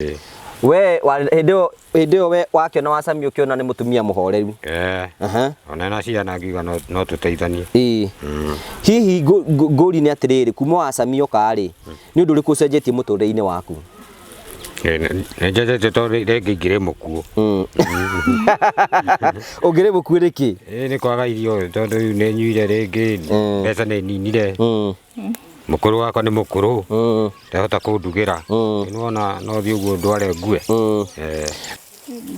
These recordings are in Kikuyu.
We hĩndĩ ĩyo, hĩndĩ ĩyo we wakĩona wacamia ũkĩona nĩ mũtumia mũhoreru. Eh. Ona ena ciana ngiuga no tũteithanie. Ĩĩ. Hihi ngũri nĩ atĩrĩrĩ, kuma wacamia ũka-rĩ, nĩ ũndũ ũrĩkũ ũcenjetie mũtũrĩre-inĩ waku? Nĩ njenjetie tondũ rĩngĩ ingĩrĩ mũkuũ. Ũngĩrĩ mũkuũ nĩkĩ? Ĩĩ nĩ kwaga irio tondũ rĩu nĩ nyuire rĩngĩ, mbeca nĩ ninire. Mũkũrũ wakwa nĩ mũkũrũ. Ndahota kũndugĩra. Nĩ wona no thiĩ ũguo ndware ngue.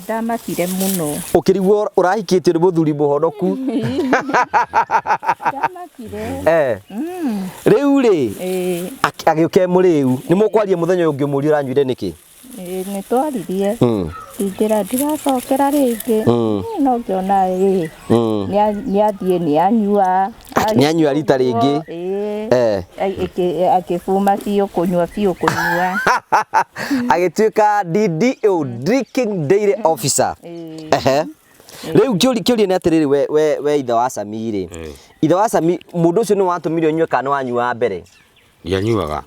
Ndamakire mũno. Ũkĩrigwo ũrahikĩtio nĩ mũthuri mũhonoku. Ndamakire. Rĩu rĩ, agĩũka e mũrĩu. Nĩ mũkwaria mũthenya ũyũ ũngĩ ũmũrie ũranyuire nĩkĩ? Ĩĩ, nĩ twaririe. Ingĩra ndiracokera rĩngĩ. No ngĩona ĩĩ. Nĩ athiĩ nĩ anyua. Nĩ anyua rita rĩngĩ. Ĩĩ. Akĩbuma biũ kũnyua biũ kũnyua. Agĩtuĩka DDO, Drinking Daily Officer. Ĩĩ. Ehe. Rĩu kĩũria nĩ atĩrĩrĩ, we ithe wa Sami rĩ. Ithe wa Sami, mũndũ ũcio nĩ watũmire ũnyue kana nĩ wanyuaga mbere? Ndianyuaga.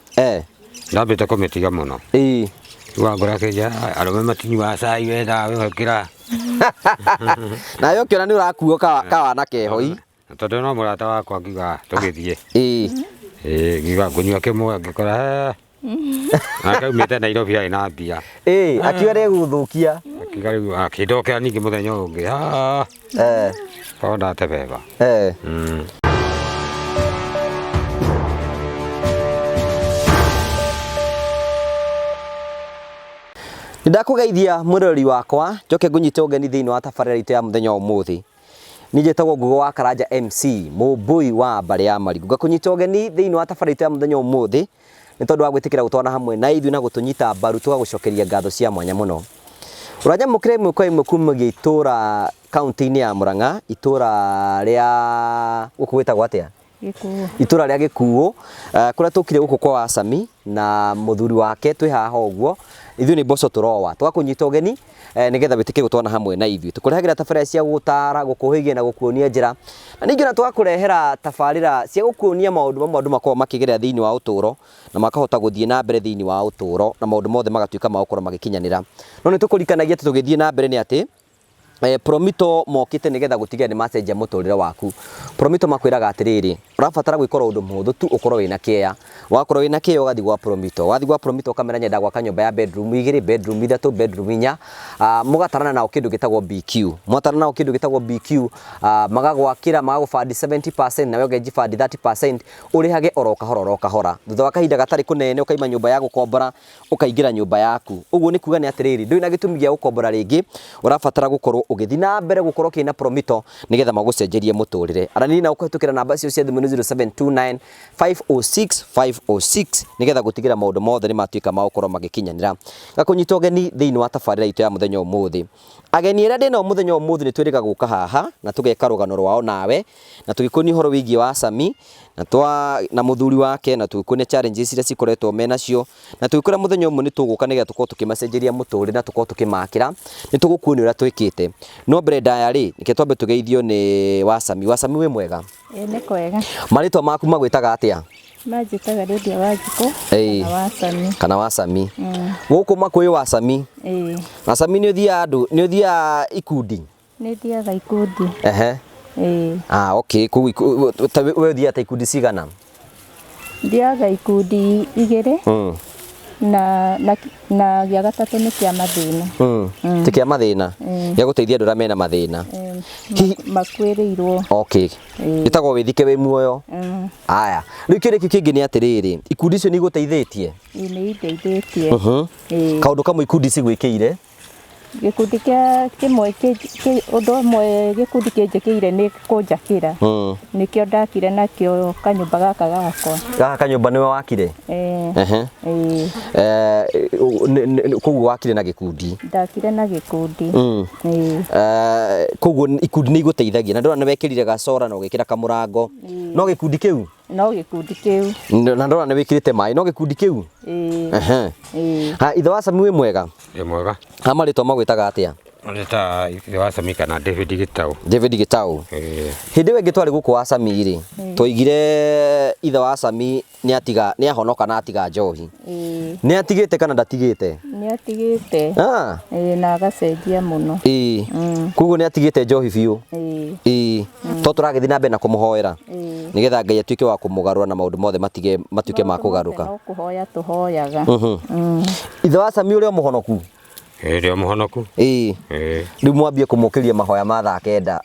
Ndambĩte kũmĩtiga mũno. Rĩu wangora akĩnjĩra, arũme matinyuaga cai we nawe ũkĩra. Nawe ũkĩona nĩ ũrakuo kawana kehoi. Na tondũ no mũrata wakwa ngiuga tũgĩthiĩ. Ĩĩ, ngiuga ngũnyua kĩmwe ngĩkora, he. Nake aumĩte Nairobi arĩ na mbia. Ĩĩ, akiuga nĩ egũgũthũkia. Akiuga rĩu akĩndokera ningĩ mũthenya ũyũ ũngĩ. Korwo ndatebeba. Nĩndakũgeithia mwĩroreri wakwa, njoke ngũnyite ũgeni thĩinĩ wa tabarĩra itũ ya mũthenya wa ũmũthĩ. Niĩ njĩtagwo Ngugo wa Karanja MC, mũmbũi wa mbarĩ ya Marigũ. Ngakũnyita ũgeni thĩinĩ wa tabarĩra itũ ya mũthenya wa ũmũthĩ, nĩ tondũ wa gwĩtĩkĩra gũtwarana hamwe na ithuĩ na gũtũnyita mbaru, tũgagũcokeria ngatho cia mwanya mũno. Ũranyamũkĩra ĩmwe kwa ĩmwe kumagia itũra kaunti-inĩ ya Murang'a, itũra rĩa gũkũ gwĩtagwo atĩa? Gĩkuũ. Itũra rĩa Gĩkuũ, kũrĩa tũkire gũkũ kwa Wacami na mũthuri wake twĩ haha ũguo, ithuĩ nĩ mboco tũrowa. Tũgakũnyita ũgeni nĩgetha wĩtĩkĩre gũtwarana hamwe na ithuĩ. Tũkũrehagĩra tabarĩra cia gũgũtara, gũkũhĩgia na gũkuonia njĩra. Na ningĩ ona tũgakũrehera tabarĩra cia gũkuonia maũndũ mamwe andũ makoragwo makĩgerera thĩinĩ wa ũtũro na makahota gũthiĩ na mbere thĩinĩ wa ũtũro na maũndũ mothe magatuĩka ma gũkorwo magĩkinyanĩra. No nĩ tũkũririkanagia atĩ tũgĩthiĩ na mbere nĩ atĩ, Promito mokĩte nĩgetha gũtigĩrĩra nĩ macenjia mũtũrĩre waku. Promito makwĩraga atĩrĩrĩ, ũrabatara gwĩka oro ũndũ mũhũthũ tu ũkorwo wĩna kĩea. Wakorwo wĩna kĩea ũgathiĩ gwa Promito. Wathiĩ gwa Promito ũkamera nyenda gwaka nyũmba ya bedroom igĩrĩ, bedroom ithatũ, bedroom inya. Mũgatarana nao kĩndũ gĩtagwo BQ. Mwatarana nao kĩndũ gĩtagwo BQ, magagwakĩra, magagũbandi 70% nawe ũkejibandi 30%, ũrĩhage oro kahora oro kahora. Thutha wa kahinda gatarĩ kũnene ũkaima nyũmba ya gũkombora, ũkaingĩra nyũmba yaku. Ũguo nĩ kuga nĩ atĩrĩrĩ, ndũrĩ na gĩtũmi gĩa gũkombora rĩngĩ, ũrabatara gũkorwo ũgĩthiĩ na mbere gũkorwo ũkĩina Promito nĩgetha magũcenjerie mũtũrĩre. Aranĩria nao kũhĩtũkĩra namba cio cia thimũ nĩ 0729 506 506 nĩgetha gũtigĩrĩra maũndũ mothe nĩ matuĩka ma gũkorwo magĩkinyanĩra. Ngakũnyita ũgeni thĩinĩ wa tabarĩra itũ ya mũthenya ũmũthĩ. Ageni arĩa ndĩnao mũthenya ũmũthĩ nĩ twĩrĩga gũka haha na tũgeka rũgano rwao nawe na tũgĩkuonia ũhoro wĩgiĩ wa Sami na twa na mũthuri wake na tũgĩkuonia challenges iria cikoretwo menacio na tũgĩkwĩra mũthenya ũmwe nĩ tũgũka nĩgetha tũkorwo tũkĩmacenjeria mũtũrĩre na tũkorwo tũkĩmakĩra nĩ tũgũkuonia ũrĩa twĩkĩte. No mbere ndaya rĩ, reke twambe tũgeithio nĩ Wasami. Wasami wĩ mwega? Ĩĩ nĩ kwega. Marĩtwa maku magwĩtaga atĩa? Manjĩtaga Lydia Wanjikũ Ĩĩ. kana Wasami. Kana Wasami. Gũkũ makwĩĩ Wasami. Ĩĩ. Wasami nĩ ũthiaga andũ, nĩ ũthiaga ikundi? Nĩ thiaga ikundi. Ehe. Ĩĩ. Ah, okay. Kũu ta we ũthiaga ta ikundi cigana? Thiaga ikundi igĩrĩ. Na gĩa gatatũ nĩ kĩa mathĩna. Ti kĩa mathĩna? Gĩa gũteithia andũ arĩa mena mathĩna. Hihi Makuĩrĩirwo. Okay. Gĩtagwo wĩthike wĩ muoyo. Aya. Rĩu kĩũria kĩu kĩngĩ nĩ atĩrĩrĩ, ikundi icio nĩ igũteithĩtie? Ĩĩ nĩ indeithĩtie. Ĩĩ. Kaũndũ kamwe ikundi cigwĩkĩire? Gĩkundi kĩa kĩmwe ũndũ ũmwe gĩkundi kĩnjĩkĩire nĩ kũnjakĩra. Nĩkĩo ndakire nakĩo kanyũmba gaka gakwa. Gaka kanyũmba nĩwe wakire? Ĩĩ. Ehe. Ĩĩ. Koguo wakire na gĩkundi? Ndakire na gĩkundi. Ĩĩ. Koguo ikundi nĩ igũteithagia na ndĩrona nĩ wekĩrire gacora na ũgĩkĩra kamũrango. No gĩkundi kĩu? No gĩkundi kĩu. Na ndĩrona nĩ wĩkĩrĩte maĩ, no gĩkundi kĩu? Ĩĩ. Ehe. Ĩĩ. Ha, ithe wa Sami wĩ mwega? Wĩ mwega. Ha, marĩtwa magwĩtaga atĩa? Nĩ ithe wa Sami kana David Gĩtaũ. David Gĩtaũ. Ĩĩ. Hĩndĩ ĩyo ĩngĩ twarĩ gũkũ wa Sami rĩ, twaigire ithe wa Sami nĩ atiga, nĩ ahonoka na atiga njohi. Ĩĩ. Nĩ atigĩte kana ndatigĩte? Nĩ atigĩte. Ah. Ĩĩ, na agacenjia mũno. Ĩĩ. Koguo nĩ atigĩte njohi biũ. Ĩĩ. Ĩĩ. To tũragĩthiĩ na mbere na kũmũhoera. Ĩĩ. Nĩgetha Ngai atuĩke wa kũmũgarũra na maũndũ mothe matige matuĩke ma Maũndũ mothe kũgarũka. No kũhoya tũhoyaga. Ithe wa Sami ũrĩa mũhonoku? Ĩĩ, ndĩ o mũhonoku. Ĩĩ. Ĩĩ. Rĩu mwambie kũmũkĩria mahoya ma thaa kenda.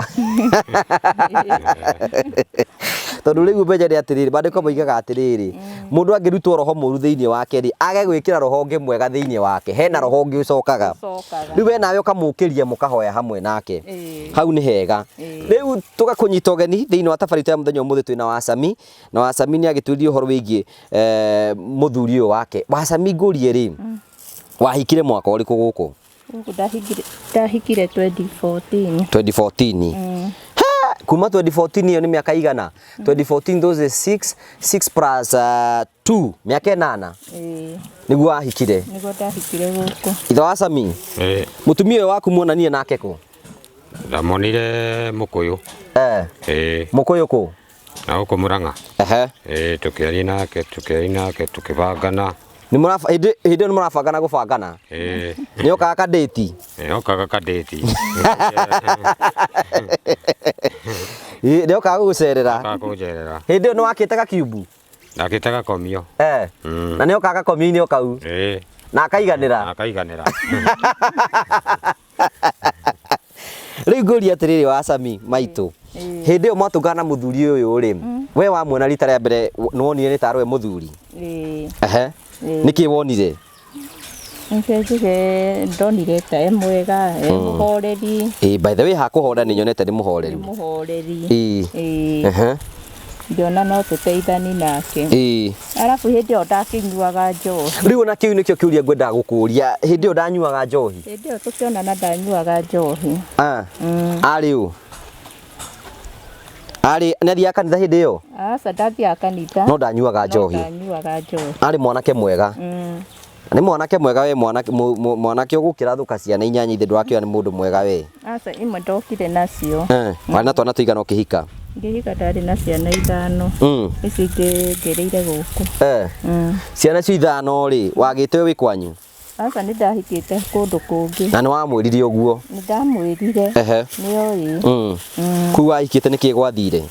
Tondũ rĩu mbeca nĩ atĩrĩrĩ, maandĩko moigaga atĩrĩrĩ, mũndũ angĩrutwo roho mũru thĩinĩ wake rĩ, age gwĩkĩra roho ũngĩ mwega thĩinĩ wake, hena roho ũngĩ ũcokaga. Ũcokaga. Rĩu we nawe ũkamũkĩria mũkahoya hamwe nake. Ĩĩ. Hau nĩ hega. Rĩu tũgakũnyita ũgeni thĩinĩ wa tabarĩra itũ ya mũthenya ũmũthĩ twĩna Wacami, na Wacami nĩ agĩtwĩrire ũhoro wĩgiĩ mũthuri ũyũ wake. Wacami ngũrie rĩ, wahikire mwaka ũrĩkũ gũkũ? Gũkũ ndahikire 2014. 2014. Ha! Kuma 2014 ĩyo nĩ mĩaka igana? 2014 those is 6, 6 plus 2, mĩaka ĩnana. Ĩĩ. Nĩguo wahikire? Nĩguo ndahikire gũkũ. Ithe wa Sami? Ĩĩ. Mũtumia ũyũ waku muonanie nake kũ? Ndamuonire Mũkũyũ. Ĩĩ. Mũkũyũ kũ? Na gũkũ Mũrang'a. Ehe. Ĩĩ, tũkĩaria nake, tũkĩaria nake, tũkĩbangana. Nĩ mũraba, hĩndĩ ĩyo nĩ mũrabangana gũbangana? Ĩĩ. Nĩ okaga kadĩti? Nĩ okaga kadĩti. Ĩĩ, nĩ okaga gũgũcerera? Okaga kũnjerera. Hĩndĩ ĩyo nĩ wakĩte gakiumbu? Ndakĩte gakomio. Na nĩ okaga gakomio-inĩ o kau? Ĩĩ. Na akaiganĩra? Na akaiganĩra. Rĩu ngũria atĩrĩrĩ wa Sami maitũ, hĩndĩ ĩyo mwatũngana na mũthuri ũyũ rĩ, we wamuona rita rĩa mbere nĩ wonire nĩ tarĩ we mũthuri? Ĩĩ. Ehe. Ĩĩ. Nĩkĩ wonire? Nĩkĩo njuge ndonire ta e mwega, e mũhoreri. Ĩĩ, by the way hakũhorera nĩ nyonete nĩ mũhoreru. Nĩ mũhoreri. Ĩĩ. Ĩĩ. Ehe. Ngĩona no tũteithani nake. Ĩĩ. Arabu hĩndĩ ĩyo ndakĩnyuaga njohi. Rĩu ona kĩu nĩkĩo kĩũria ngwendaga gũkũria, hĩndĩ ĩyo ndanyuaga njohi? Hĩndĩ ĩyo tũkĩonana ndanyuaga njohi. Ah. Arĩ ũ? Arĩ nĩ athiaga kanitha hĩndĩ ĩyo? Aca, ndathiaga kanitha. No ndanyuaga njohi. No ndanyuaga njohi. Arĩ mwanake mwega. Nĩ mwanake mwega we, mwanake mwanake ũgũkĩra thũka ciana inyanya ithe ndũrakĩona nĩ mũndũ mwega we. Aca, imwe ndokire nacio. Warĩ na twana tũigana ũkĩhika? Ngĩhika ndarĩ na ciana ithano. Ici ingĩ ngĩrĩire gũkũ. Ciana icio ithano rĩ, wagĩte wĩ kwanyu? Aca, nĩ ndahikĩte kũndũ kũngĩ. Na nĩ wamwĩrire ũguo? Nĩ ndamwĩrire. Ehe. Nĩoĩ. Kũu wahikĩte nĩkĩ gwathire?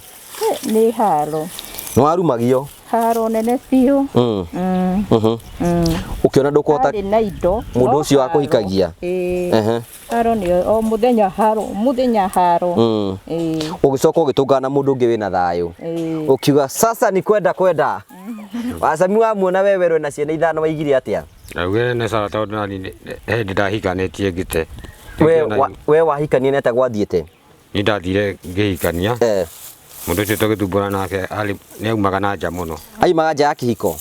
Nĩ haro. Nĩ warumagio? Haro nene biũ. Ũkĩona ndũkũhota Harĩ na indo. Mũndũ ũcio wakũhikagia? Ĩĩ. Ehe. Haro nĩ o mũthenya haro, mũthenya haro. Ĩĩ. Ũgĩcoka ũgĩtũngana na mũndũ ũngĩ wĩna thayũ. Ĩĩ. Ũkiuga sasa ni kwenda kwenda. Wacami wamuona we werũ na ciana ithano waigire atĩa? Ndaugire nĩ sawa tondũ nani hĩndĩ ndahikanĩtie ngĩte. We wahikania nĩ atĩa gwathiĩte? Niĩ ndathire ngĩhikania. Mũndũ ũcio tũgĩthumbũra nake arĩ nĩ aumaga na nja mũno. Aumaga nja ya kĩhiko?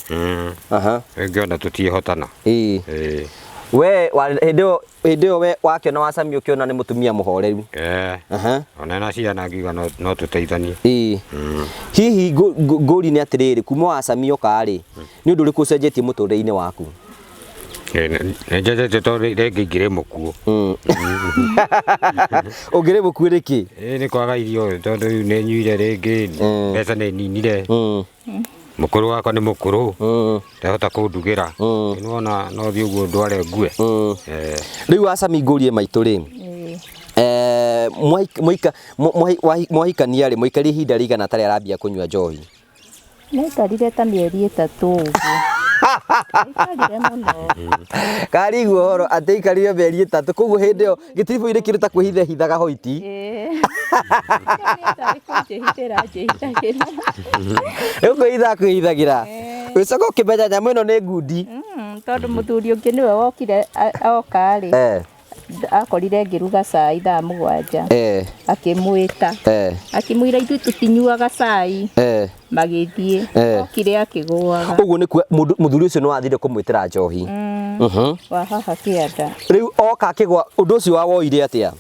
Aha. Ngĩona tũtiĩhotana. Ĩĩ. Ĩĩ. We hĩndĩ ĩyo we wakĩona Wacami ũkĩona nĩ mũtumia mũhoreru. Ĩĩ. Aha. Ona ena ciana ngiuga no tũteithanie. Ĩĩ. Hihi ngũri nĩ atĩrĩrĩ, kuma Wacami oka rĩ, nĩ ũndũ ũrĩkũ ũcenjetie mũtũrĩre-inĩ waku? Nĩ njenjetie tondũ rĩngĩ ingĩrĩ mũkuũ. Ũngĩrĩ mũkuũ nĩkĩ? Ĩĩ, nĩ kwaga irio tondũ rĩu nĩ nyuire rĩngĩ, mbeca nĩ ninire. Mũkũrũ wakwa nĩ mũkũrũ, ndahota kũndugĩra. Nĩ wona no thiĩ ũguo ndware ngue. Rĩu Wacami ngũrie maitũ rĩ, mwahikania rĩ, mũikarie ihinda rĩigana atarĩ arambia kũnyua njohi? Naikarire ta mĩeri ĩtatũ ũguo. Naikarire mũno. Karigwo ũhoro atĩ aikarire mĩeri ĩtatũ, koguo hĩndĩ ĩyo gĩtiribũ-inĩ kĩndũ ta kwĩhitha hithaga hoiti. Ĩĩ. Nĩ kũnjĩhithĩra njĩhithagĩra. Rĩu kwĩhitha kwĩhithagĩra. Ũgĩcoka ũkĩmenya nyamũ ĩno nĩ ngundi. Tondũ mũthuri ũngĩ nĩwe wokire oka rĩ. Akorire ngĩruga cai thaa 7. Akĩmwĩta. Akĩmwĩra ithuĩ tũtinyuaga cai. Magĩthiĩ. Okire akĩgũaga. Ũguo nĩ kuga mũthuri ũcio nĩ wathire kũmwĩtĩra njohi. Wa haha kĩanda. Rĩu oka akĩgũa, ũndũ ũcio wawoire atĩa?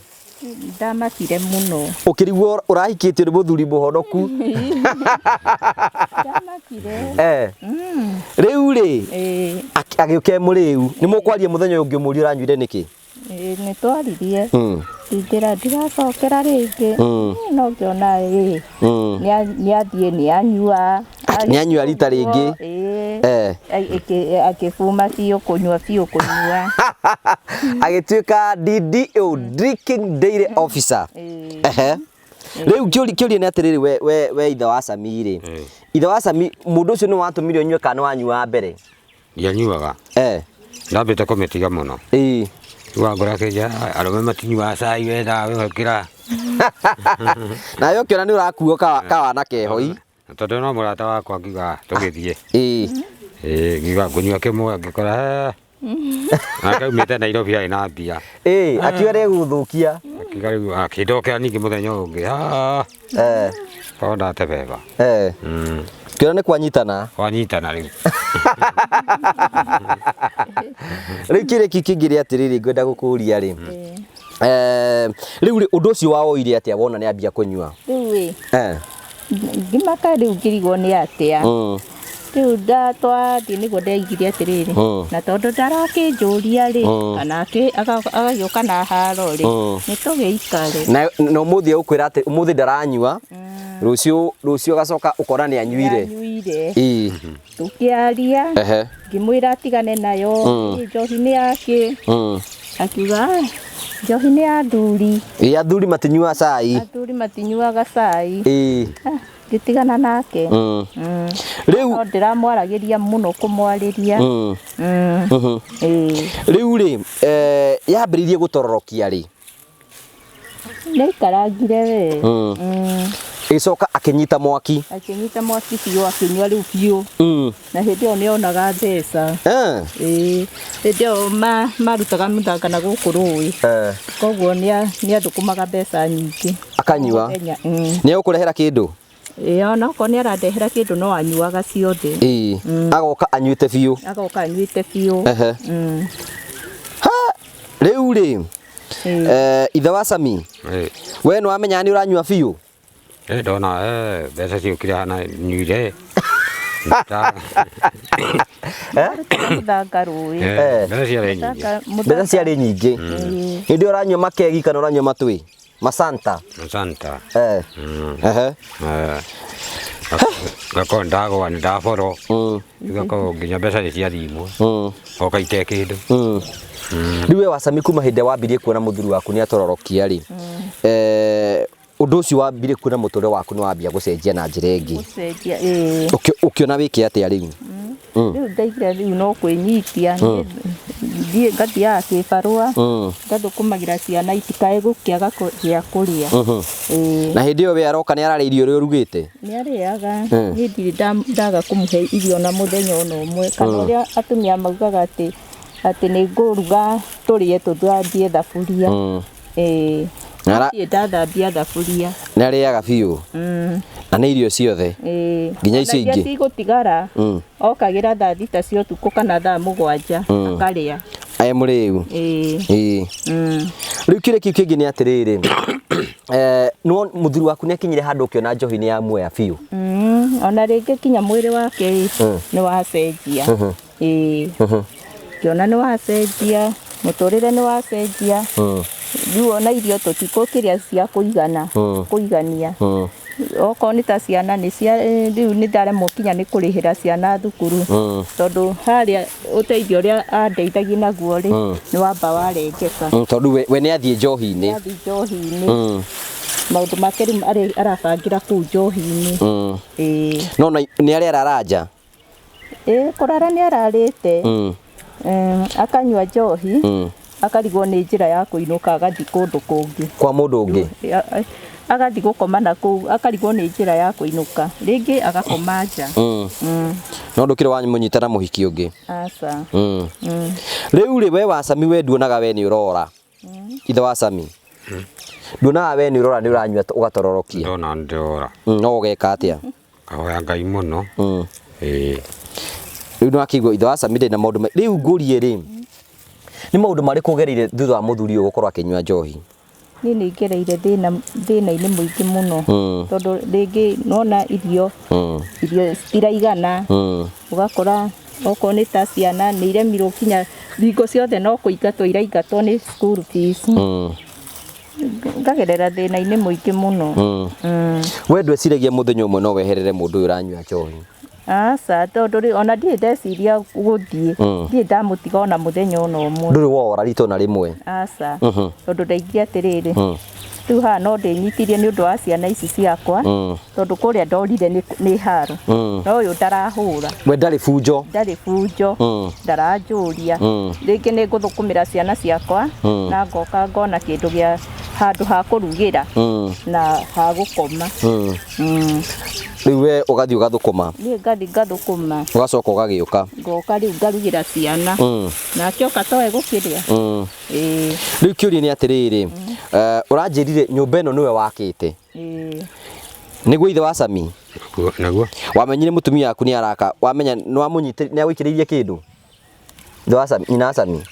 Ndamakire mũno. Ũkĩrigwo ũrahikĩtio nĩ mũthuri mũhonoku. Ndamakire. Rĩu rĩ, agĩũka e mũrĩu, nĩ mũkwaria mũthenya ũyũ ũngĩ ũmũrie ũranyuire nĩkĩ? Ĩĩ, nĩ twaririe. Ndĩra ndiracokera rĩngĩ. No ngĩona ĩ nĩ athiĩ nĩ anyua. Nĩ anyua rita rĩngĩ. Ĩĩ. Akĩbuma biũ kũnyua biũ kũnyua. Agĩtuĩka DDO, Drinking Daily Officer. Ehe. Rĩu kĩũria nĩ atĩrĩrĩ, we ithe wa Sami rĩ, ithe wa Sami, mũndũ ũcio nĩ watũmire ũnyue kana nĩ wanyua mbere? Ndianyuaga. Ndambĩte kũmĩtiga mũno. Rĩu wangora akĩnjĩra, arũme matinyuaga cai we nawe ũkĩra. Nawe ũkĩona nĩ ũrakuo kawana kehoi. Tondũ no mũrata wakwa ngiuga tũgĩthiĩ. Ĩĩ, ngiuga ngũnyua kĩmwe ngĩkora, Nake aumĩte Nairobi arĩ na mbia. Ĩĩ, akiuga nĩegũgũthũkia. Akiuga rĩu akĩndokera ningĩ mũthenya ũyũ ũngĩ. Korwo ndate beba. Kĩona nĩ kwanyitana. Kwanyitana rĩu. Rĩu kĩrĩa kĩngĩ nĩ atĩrĩrĩ, ngwenda gũkũria rĩ. Rĩu rĩ, ũndũ ũcio wawoire atĩa wona nĩ ambia kũnyua? Rĩu ĩ. Ngĩmaka rĩu ngĩrigwo nĩ atĩa. Rĩu ndatwathiĩ nĩguo ndeigire atĩrĩrĩ. Na tondũ ndarakĩnjũria rĩ, kana agagĩũka na haro rĩ, nĩ tũgĩikare. Na ũmũthĩ egũkwĩra atĩ ũmũthĩ ndaranyua, rũciũ agacoka ũkona nĩ anyuire. Nĩ anyuire. Tũkĩaria, ngĩmwĩra atigane nayo, njohi nĩ yake. Akiuga, njohi nĩ ya athuri. Ĩĩ, athuri matinyuaga cai. Athuri matinyuaga cai. Ngĩtigana nake. Rĩu no ndĩramwaragĩria mũno kũmwarĩria. Rĩu rĩ, yambĩrĩirie gũtororokia rĩ? Nĩaikarangire we. Ĩgĩcoka akĩnyita mwaki. Akĩnyita mwaki biũ, akĩnyua rĩu biũ. Na hĩndĩ ĩyo nĩonaga mbeca. Ĩĩ, hĩndĩ ĩyo marutaga mũthanga na gũkũ rũĩ. Koguo nĩathũkũmaga mbeca nyingĩ. Akanyua. Mũthenya. Nĩ egũkũrehera kĩndũ? Ĩĩ, ona okorwo nĩ arandehera kĩndũ no anyuaga ciothe. Ĩĩ. Agoka anyuĩte biũ. Agoka anyuĩte biũ. Ha! Rĩu rĩ, ithe wa Sami, we nĩ wamenya nĩ ũranyua biũ? Ndona, mbeca ciũkire hana nyuire. Mũthanga rũĩ. Mbeca ciarĩ nyingĩ. Mbeca ciarĩ nyingĩ. Hĩndĩ ĩyo ũranyua makegi kana ũranyua matwĩ? Masanta. Masanta. Ngakorwo ndagwa nĩ ndaboro. Ngakorwo nginya mbeca nĩ ciathimwo. Oka ite kĩndũ. Rĩu we wa Sami kuma hĩndĩ wambirie kuona mũthuri waku nĩ atororokia rĩ, ũndũ ũcio wambirie kuona mũtũrĩre waku nĩ wambia gũcenjia na njĩra ĩngĩ. Gũcenjia, ĩĩ. Ũkĩona wĩke atĩa rĩu? Rĩu ndaigire rĩu no kwĩnyitia. Thiĩ ngathiaga kĩbarũa, ngathũkũmagĩra ciana itikae gũkĩaga gĩa kũrĩa. Ĩĩ. Na hĩndĩ ĩyo we aroka nĩ ararĩa irio ũrĩa ũrugĩte? Nĩ arĩaga. Niĩ ndirĩ ndaga kũmũhe irio na mũthenya ona ũmwe. Kana ũrĩa atumia maugaga atĩ nĩ ngũruga tũrĩe tũthambie thaburia. Ĩĩ. Ndirĩ ndathambia thaburia. Nĩ arĩaga biũ? Na nĩ irio ciothe? Ĩĩ. Nginya icio Ona iria ingĩ? cigũtigara, okagĩra thaa thita cia ũtukũ kana thaa mũgwanja, akarĩa. Aĩ mũrĩu? Ĩĩ. Ĩĩ. Rĩu kĩrĩa kĩu kĩngĩ nĩ atĩrĩrĩ, no mũthuri waku nĩ akinyire handũ ũkĩona njohi nĩ yamuoya biũ? Ona rĩngĩ kinya mwĩrĩ wake rĩ, nĩ wacenjia. Ĩĩ. Ngĩona nĩ wacenjia, mũtũrĩre nĩ wacenjia. Rĩu ona irio tũtikũkĩrĩa cia kũigana, kũigania. Okorwo nĩ ta ciana nĩ cia, rĩu nĩ ndaremwo kinya nĩ kũrĩhĩra ciana thukuru. Tondũ harĩa ũteithio ũrĩa andeithagia naguo rĩ, nĩ wamba warengeka. Tondũ we nĩ athiĩ njohi-inĩ. Nĩ athiĩ njohi-inĩ. Maũndũ make rĩu arabangĩra kũu njohi-inĩ. Ĩĩ. No nĩ arĩa arara nja? Ĩĩ, kũrara nĩ ararĩte. Akanyua njohi, akarigwo nĩ njĩra ya kũinũka agathiĩ kũndũ kũngĩ. Kwa mũndũ ũngĩ? Agathiĩ gũkoma na kũu, akarigwo nĩ njĩra ya kũinũka. Rĩngĩ agakoma nja. No ndũkĩrĩ wamũnyita na mũhiki ũngĩ? Aca. Rĩu rĩ, we wa Sami, we nduonaga we nĩ ũrora? Ithe wa Sami? Nduonaga we nĩ ũrora, nĩ ũranyua ũgatororokia? Ndona nĩ ndĩrora. No ũgeka atĩa? Ngahoya Ngai mũno. Ĩĩ. Rĩu nĩ wakĩigua ithe wa Sami ndĩ na maũndũ rĩu ngũrie rĩ, nĩ maũndũ marĩkũ ũgereire thutha wa mũthuri ũyũ gũkorwo akĩnyua njohi? Niĩ nĩ ngereire thĩna-inĩ mũingĩ mũno. Tondũ rĩngĩ nona irio citiraigana. Ũgakora okorwo nĩ ta ciana nĩ iremirwo kinya Thingo ciothe no kũingatwo iraingatwo nĩ school fees. Ngagerera thĩna-inĩ mũingĩ mũno. We ndweciragia mũthenya ũmwe no weherere mũndũ ũyũ ũranyua njohi? Aca, tondũ rĩ ona ndirĩ ndeciria gũthiĩ, ndirĩ ndamũtiga ona mũthenya ona ũmwe. Ndũrĩ wora rita ona rĩmwe? Aca, tondũ ndaigire atĩrĩrĩ, rĩu haha no ndĩnyitirie nĩ ũndũ wa ciana ici ciakwa, tondũ kũrĩa ndorire nĩ haro, no ũyũ ndarahũra. We ndarĩ bunjo? Ndarĩ bunjo, ndaranjũria. Rĩngĩ nĩ ngũthũkũmĩra ciana ciakwa, na ngoka ngona kĩndũ gĩa handũ ha kũrugĩra na ha gũkoma. Rĩu we ũgathiĩ ũgathũkũma? Niĩ ngathiĩ ngathũkũma. Ũgacoka ũgagĩũka? Ngoka rĩu ngarugĩra ciana. Nake oka toe gũkĩrĩa. Ĩĩ. Rĩu kĩũria nĩ atĩrĩrĩ, ũranjĩrire nyũmba ĩno nĩwe wakĩte? Ĩĩ. Nĩguo ithe wa Sami? Naguo. Wamenyire mũtumia waku nĩ araka, wamenya nĩ wamũnyitĩrĩire, nĩ agũikĩrĩirie kĩndũ? Ithe wa Sami, nyina wa Sami?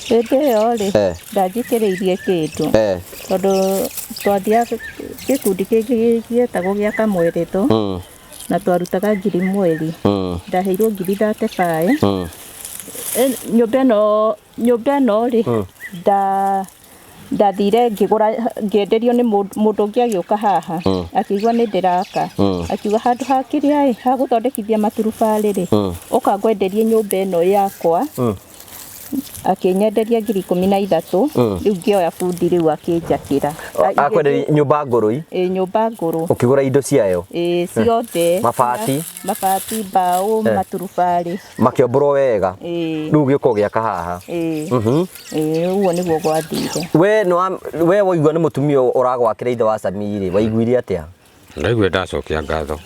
Hĩndĩ ĩyo rĩ, ndanjikĩrĩirie kĩndũ. Tondũ twathiaga gĩkundi kĩngĩ gĩetagwo gĩa Kamweretho, na twarutaga ngiri mweri. Ndaheirwo ngiri 35. Nyũmba ĩno rĩ, ndathire ngĩgũra, ngĩenderio nĩ mũndũ ũngĩ agĩũka haha, akĩigua nĩ ndĩraka, akiuga handũ ha kĩrĩa ĩ, ha gũthondekithia maturubarĩ rĩ, ũka ngwenderie nyũmba ĩno yakwa. Akĩnyenderia ngiri 13, rĩu ngĩoya bundi rĩu akĩnjakĩra. Akwenderia nyũmba ngũrũ? Ĩ, nyũmba ngũrũ. Ũkĩgũra indo ciayo? Ĩ, ciothe. Mabati? Mabati, mbaũ, maturubarĩ. Makĩombũrwo wega? Ĩ. Rĩu ũgĩũka ũgĩaka haha? Ĩ. Ĩ, ũguo nĩguo gwathire. We waigua nĩ mũtumia ũragwakĩra ithe wa Sami rĩ, waiguire atĩa? Ndaiguire ndacokia ngatho.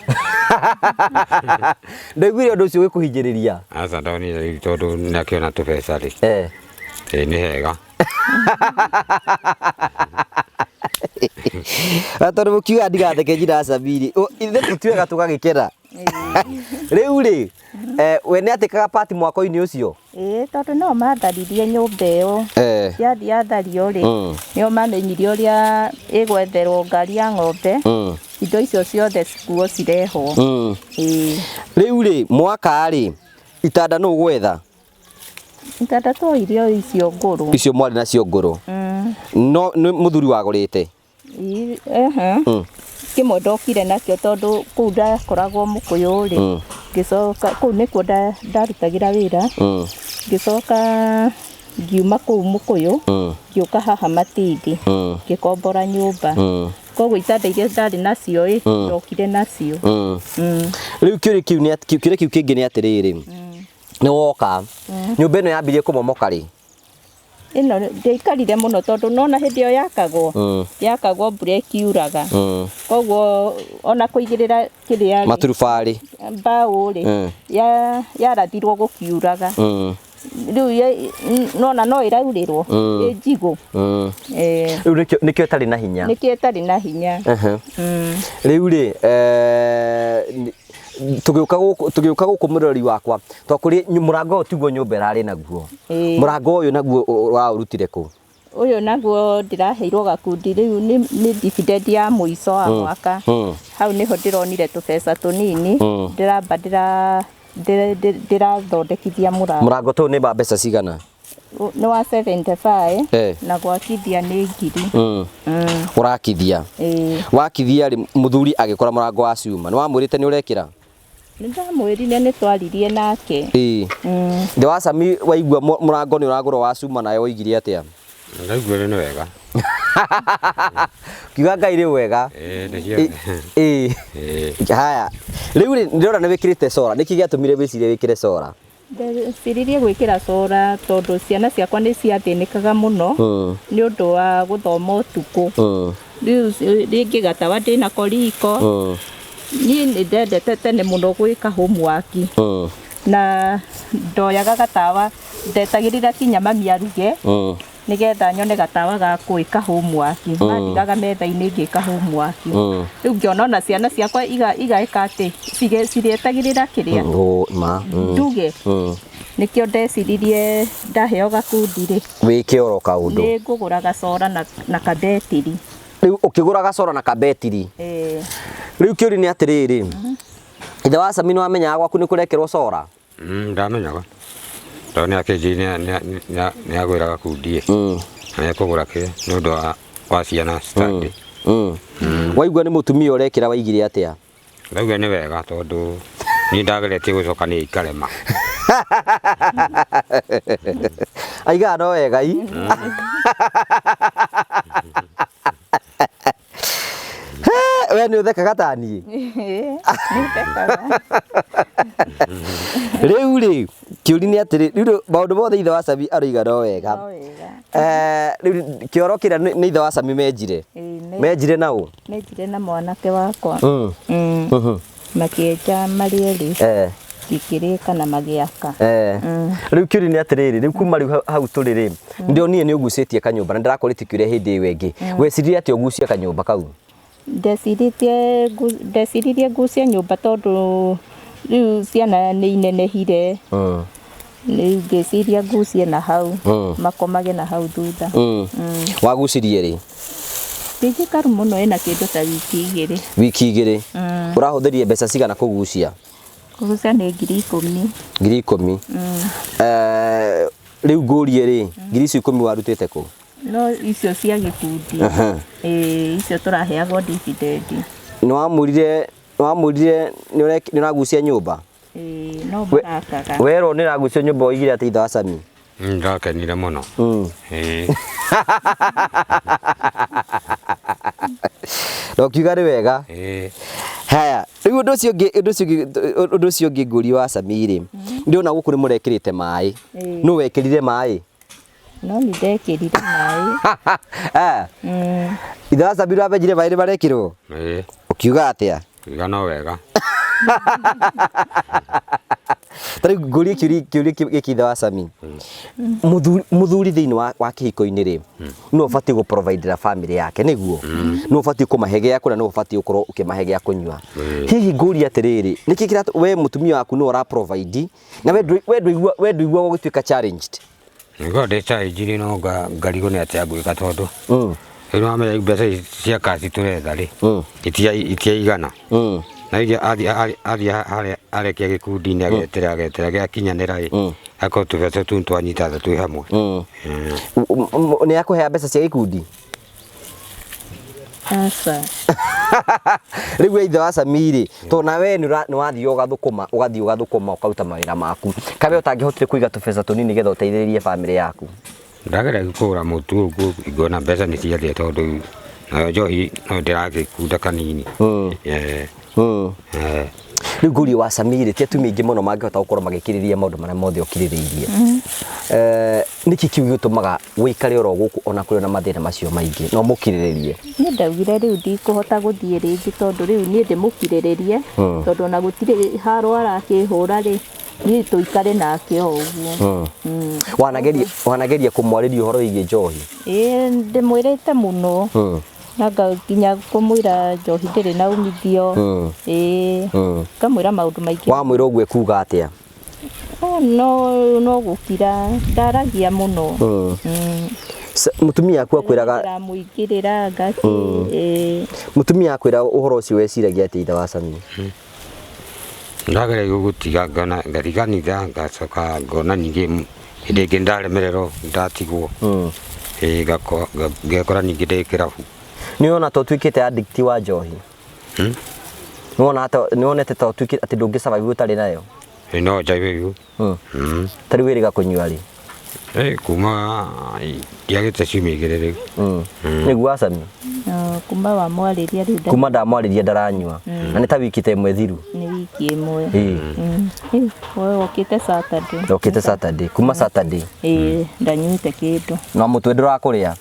Ndaiguire ũndũ ũcio ũgĩkũhinyĩrĩria? Aca, ndonire rĩu tondũ nĩakĩona tũbeca rĩ. Ĩ, nĩ hega. Na tondũ mũkiuga ndigatheke nyina wa Sami rĩ, ithuĩ tũtuĩkaga tũgagĩkena. Rĩu rĩ, we nĩ atĩkaga pati mwako-inĩ ũcio? Ĩ, tondũ no matharirie nyũmba ĩyo. Yathiĩ yathario rĩ, nĩo mamenyire ũrĩa ĩgwetherwo ngari ya ng'ombe. Indo icio ciothe cikuo cirehwo. Ĩ. Rĩu rĩ, mwaka rĩ, itanda nũ ũgwetha? Itanda to irio icio ngũrũ. Icio mwarĩ nacio ngũrũ. No nĩ mũthuri wagũrĩte? Kĩmwe ndokire nakĩo tondũ kũu ndakoragwo mũkũyũ rĩ, ngĩcoka kũu nĩkuo ndarutagĩra wĩra. Ngĩcoka ngiuma kũu mũkũyũ, ngĩũka haha Matithi, ngĩkombora nyũmba. Koguo itanda iria ndarĩ nacio ĩ, ndokire nacio. Rĩu kĩũria kĩu nĩ kĩũria kĩu kĩngĩ nĩ atĩrĩrĩ, nĩ woka nyũmba ĩno yambirie kũmomoka rĩ? Ĩno ndĩaikarire mũno tondũ nona hĩndĩ ĩyo yakagwo, yakagwo mbura ĩkiuraga. Koguo ona kũigĩrĩra kĩrĩa rĩ, maturubarĩ, mbaũ rĩ, yarathirwo gũkiuraga. Rĩu nona no ĩraurĩrwo, ĩ njigũ. Rĩu nĩkĩo ĩtarĩ na hinya. Nĩkĩo ĩtarĩ na hinya. Rĩu rĩ, tũgĩũka gũkũ mũrori wakwa, twakũria mũrango ũyũ tiguo nyũmba ĩrarĩ naguo. Mũrango ũyũ naguo ũraũrutire kũ? Ũyũ naguo ndĩraheirwo gakundi rĩu nĩ dividend ya mũico wa mwaka. Hau nĩho ndĩronire tũbeca tũnini, ndĩramba ndĩrathondekithia mũrango. Mũrango tũyũ nĩ wa mbeca cigana? Nĩ wa 75 na gwakithia nĩ ngiri. Ũrakithia? Wakithia rĩ, mũthuri agĩkora mũrango wa cuma. Nĩ wamwĩrĩte nĩ ũrekĩra? Nĩ ndamwĩrire nĩ twaririe nake. Ithe wa Sami waigua mũrango nĩ ũragũrwo wa cuma nawe woigire atĩa? Ndaiguire nĩ wega. Kiuga Ngai nĩ wega. Ĩ, nĩ Ĩ. Haya. Rĩu rĩ, ndĩrona nĩ wĩkĩrĩte cora. Nĩkĩ gĩatũmire wĩcirie wĩkĩre cora? Ndeciririe gwĩkĩra cora tondũ ciana ciakwa nĩ ciathĩnĩkaga mũno nĩ ũndũ wa gũthoma ũtukũ. Rĩu rĩngĩ gatawa ndĩnako riko. Niĩ nĩ ndendete tene mũno gwĩka homework. Na ndoyaga gatawa, ndetagĩrĩra kinya mami aruge, nĩgetha nyone gatawa ga gwĩka homework. Mandigaga metha-inĩ ngĩka homework. Rĩu ngĩona ona ciana ciakwa igaĩka atĩ cirĩetagĩrĩra kĩrĩa nduge. Nĩkĩo ndeciririe ndaheo gakundi rĩ, Wĩke oro kaũndũ. Nĩ ngũgũra gacora na kabetiri. Rĩu ũkĩgũra gacora na kabetiri. Rĩu kĩũria nĩ atĩrĩrĩ, ithe wa Sami nĩ wamenyaga gwaku nĩ kũrekerwo cora? Ndamenyaga. Tondũ nĩ akĩnjĩrire nĩ agwĩra gakundi na nĩ ekũgũra kĩ nĩ ũndũ wa ciana study. Waigua nĩ mũtumia ũrekĩra waigire atĩa? Ndauga nĩ wega tondũ niĩ ndageretie gũcoka nĩ ikarema. Aigaga no wega i. We nĩ ũthekaga ta niĩ. Nĩ thekaga. Rĩu rĩ, kĩũri nĩ atĩrĩ, rĩu maũndũ mothe ithe wa Sami aroiga no wega. No wega. Rĩu kĩoro kĩrĩa nĩ ithe wa Sami menjire. Ĩĩ, Menjire na ũ? Menjire na mwanake wakwa. Makĩenja marĩ erĩ. Gĩkĩrĩka na magĩaka. Rĩu kĩũria nĩ atĩrĩrĩ, rĩu kuma rĩu hau tũrĩ rĩ, ndĩronire nĩ ũgucĩtie kanyũmba na ndĩrakoretio kĩũria hĩndĩ ĩyo ĩngĩ. Weciririe atĩa ũgucie kanyũmba kau? Ndeciririe ngucie nyũmba tondũ rĩu ciana nĩ inenehire. Rĩu ngĩciria ngucie na hau, makomage na hau thutha. Wagucirie rĩ? Ti njikaru mũno, ĩna kĩndũ ta wiki igĩrĩ. Wiki igĩrĩ. Ũrahũthĩrire mbeca cigana kũgucia? Kũgucia nĩ 10,000. 10,000. Rĩu ngũrie rĩ, ngiri icio 10 warutĩte kũ? No icio cia gĩkundi. Icio tũraheagwo dividend. Nĩ wamwĩrire nĩ ũragucia nyũmba? No marakaga. Werwo nĩ ũragucia nyũmba oigire atĩ ithe wa Sami? Ndakenire mũno. Na ũkiuga nĩ wega. Haya, rĩu ũndũ ũcio ũngĩ, ũndũ ũcio ũngĩ, ũndũ ũcio ũngĩ ngũria wa Sami rĩ, ndĩrona gũkũ nĩ mũrekĩrĩte maĩ. Nũ wekĩrire maĩ? No nĩ ndekĩrire maĩ. Ithe wa Sami nĩwamenyire maĩ nĩ marekĩrwo? Ũkiuga atĩa? Kiuga no wega. Ta rĩu ngũrie kĩũria gĩkĩ ithe wa Sami. Mũthuri thĩinĩ wa kĩhiko-inĩ rĩ, nĩwe ũbatiĩ gũ-providera family yake, nĩguo? Nĩwe ũbatiĩ kũmahe gĩa kũrĩa, nĩwe ũbatiĩ gũkorwo ũkĩmahe gĩa kũnyua. Hihi ngũrie atĩrĩrĩ, nĩkĩ kĩratũ-, we mũtumia waku nĩwe ũra-provide, na we ndũiguaga ũgĩtuĩka challenged? Nĩguo ndĩ challenged no ngarigwo nĩ atĩa ngwĩka tondũ rĩu nĩwamenya mbeca ici cia kaci tũretha rĩ, itiaigana. Na iria athiĩ harĩa arekia gĩkundi-inĩ agetera, agetera gĩakinyanĩra rĩ, akorwo tũbeca tũu twanyita twĩ hamwe. Nĩ akũhea mbeca cia gĩkundi? Aca. Rĩu we ithe wa Sami rĩ, tondũ na we nĩ wathiĩ ũgathũkũma, ũgathiĩ ũgathũkũma ũkaruta mawĩra maku. Kaĩ we ũtangĩhotire kũiga tũbeca tũnini nĩgetha ũteithĩrĩrie bamĩrĩ yaku? Ndageragia kũgũra mũtu ũguo ngona mbeca nĩ ciathira tondũ nayo njohi no ndĩragĩkunda kanini. Rĩu ngũrie wa Sami rĩ, ti atumia aingĩ mũno mangĩhota gũkorwo magĩkirĩrĩria maũndũ marĩa mothe ũkirĩrĩirie. Nĩkĩ kĩu gĩtũmaga wĩikare oro gũkũ ona kũrĩ na mathĩna macio maingĩ, no mũkirĩrĩrie? Niĩ ndaugire rĩu ndikũhota gũthiĩ rĩngĩ tondũ rĩu niĩ ndĩmũkirĩrĩrie, tondũ ona gũtirĩ haro arakĩhũra rĩ, niĩ tũikare nake o ũguo. Wanageria kũmwarĩria ũhoro wĩgiĩ njohi? Ĩĩ, ndĩmwĩrĩte mũno. Na nginya kũmwĩra njohi ndĩrĩ na umithio. Ĩĩ. Ngamwĩra maũndũ maingĩ. Wamwĩra ũguo ekuga atĩa? No gũkira, ndaragia mũno. Mũtumia aku akwĩraga Ndĩramũingĩrĩra ngakĩ, ĩĩ. Mũtumia akwĩra ũhoro ũcio weciragia atĩa ithe wa Sami? Ndageragia gũtiga ngona ngathiĩ kanitha ngacoka ngona ningĩ hĩndĩ ĩngĩ ndaremererwo ndatigwo. Ĩĩ, ngekora ningĩ ndĩ kĩrabu. Nĩ wona ta ũtuĩkĩte addict wa njohi? Nĩ wona ta, nĩ wonete ta ũtuĩkĩte atĩ ndũngĩ survive ũtarĩ nayo? Ĩĩ, no njaibe rĩu. Ta rĩu wĩrĩga kũnyua rĩ? Kuma ndiagĩte ciumia igĩrĩ rĩu. Nĩguo wa Sami? Kuma wamwarĩria rĩu nda- Kuma ndamwarĩria ndaranyua. Na nĩ ta wiki ta ĩmwe thiru. Nĩ wiki ĩmwe. We wokĩte Saturday. Ndokĩte Saturday. Kuma Saturday. Ĩĩ, ndanyuĩte kĩndũ. Na mũtwe ndũrakũrĩa?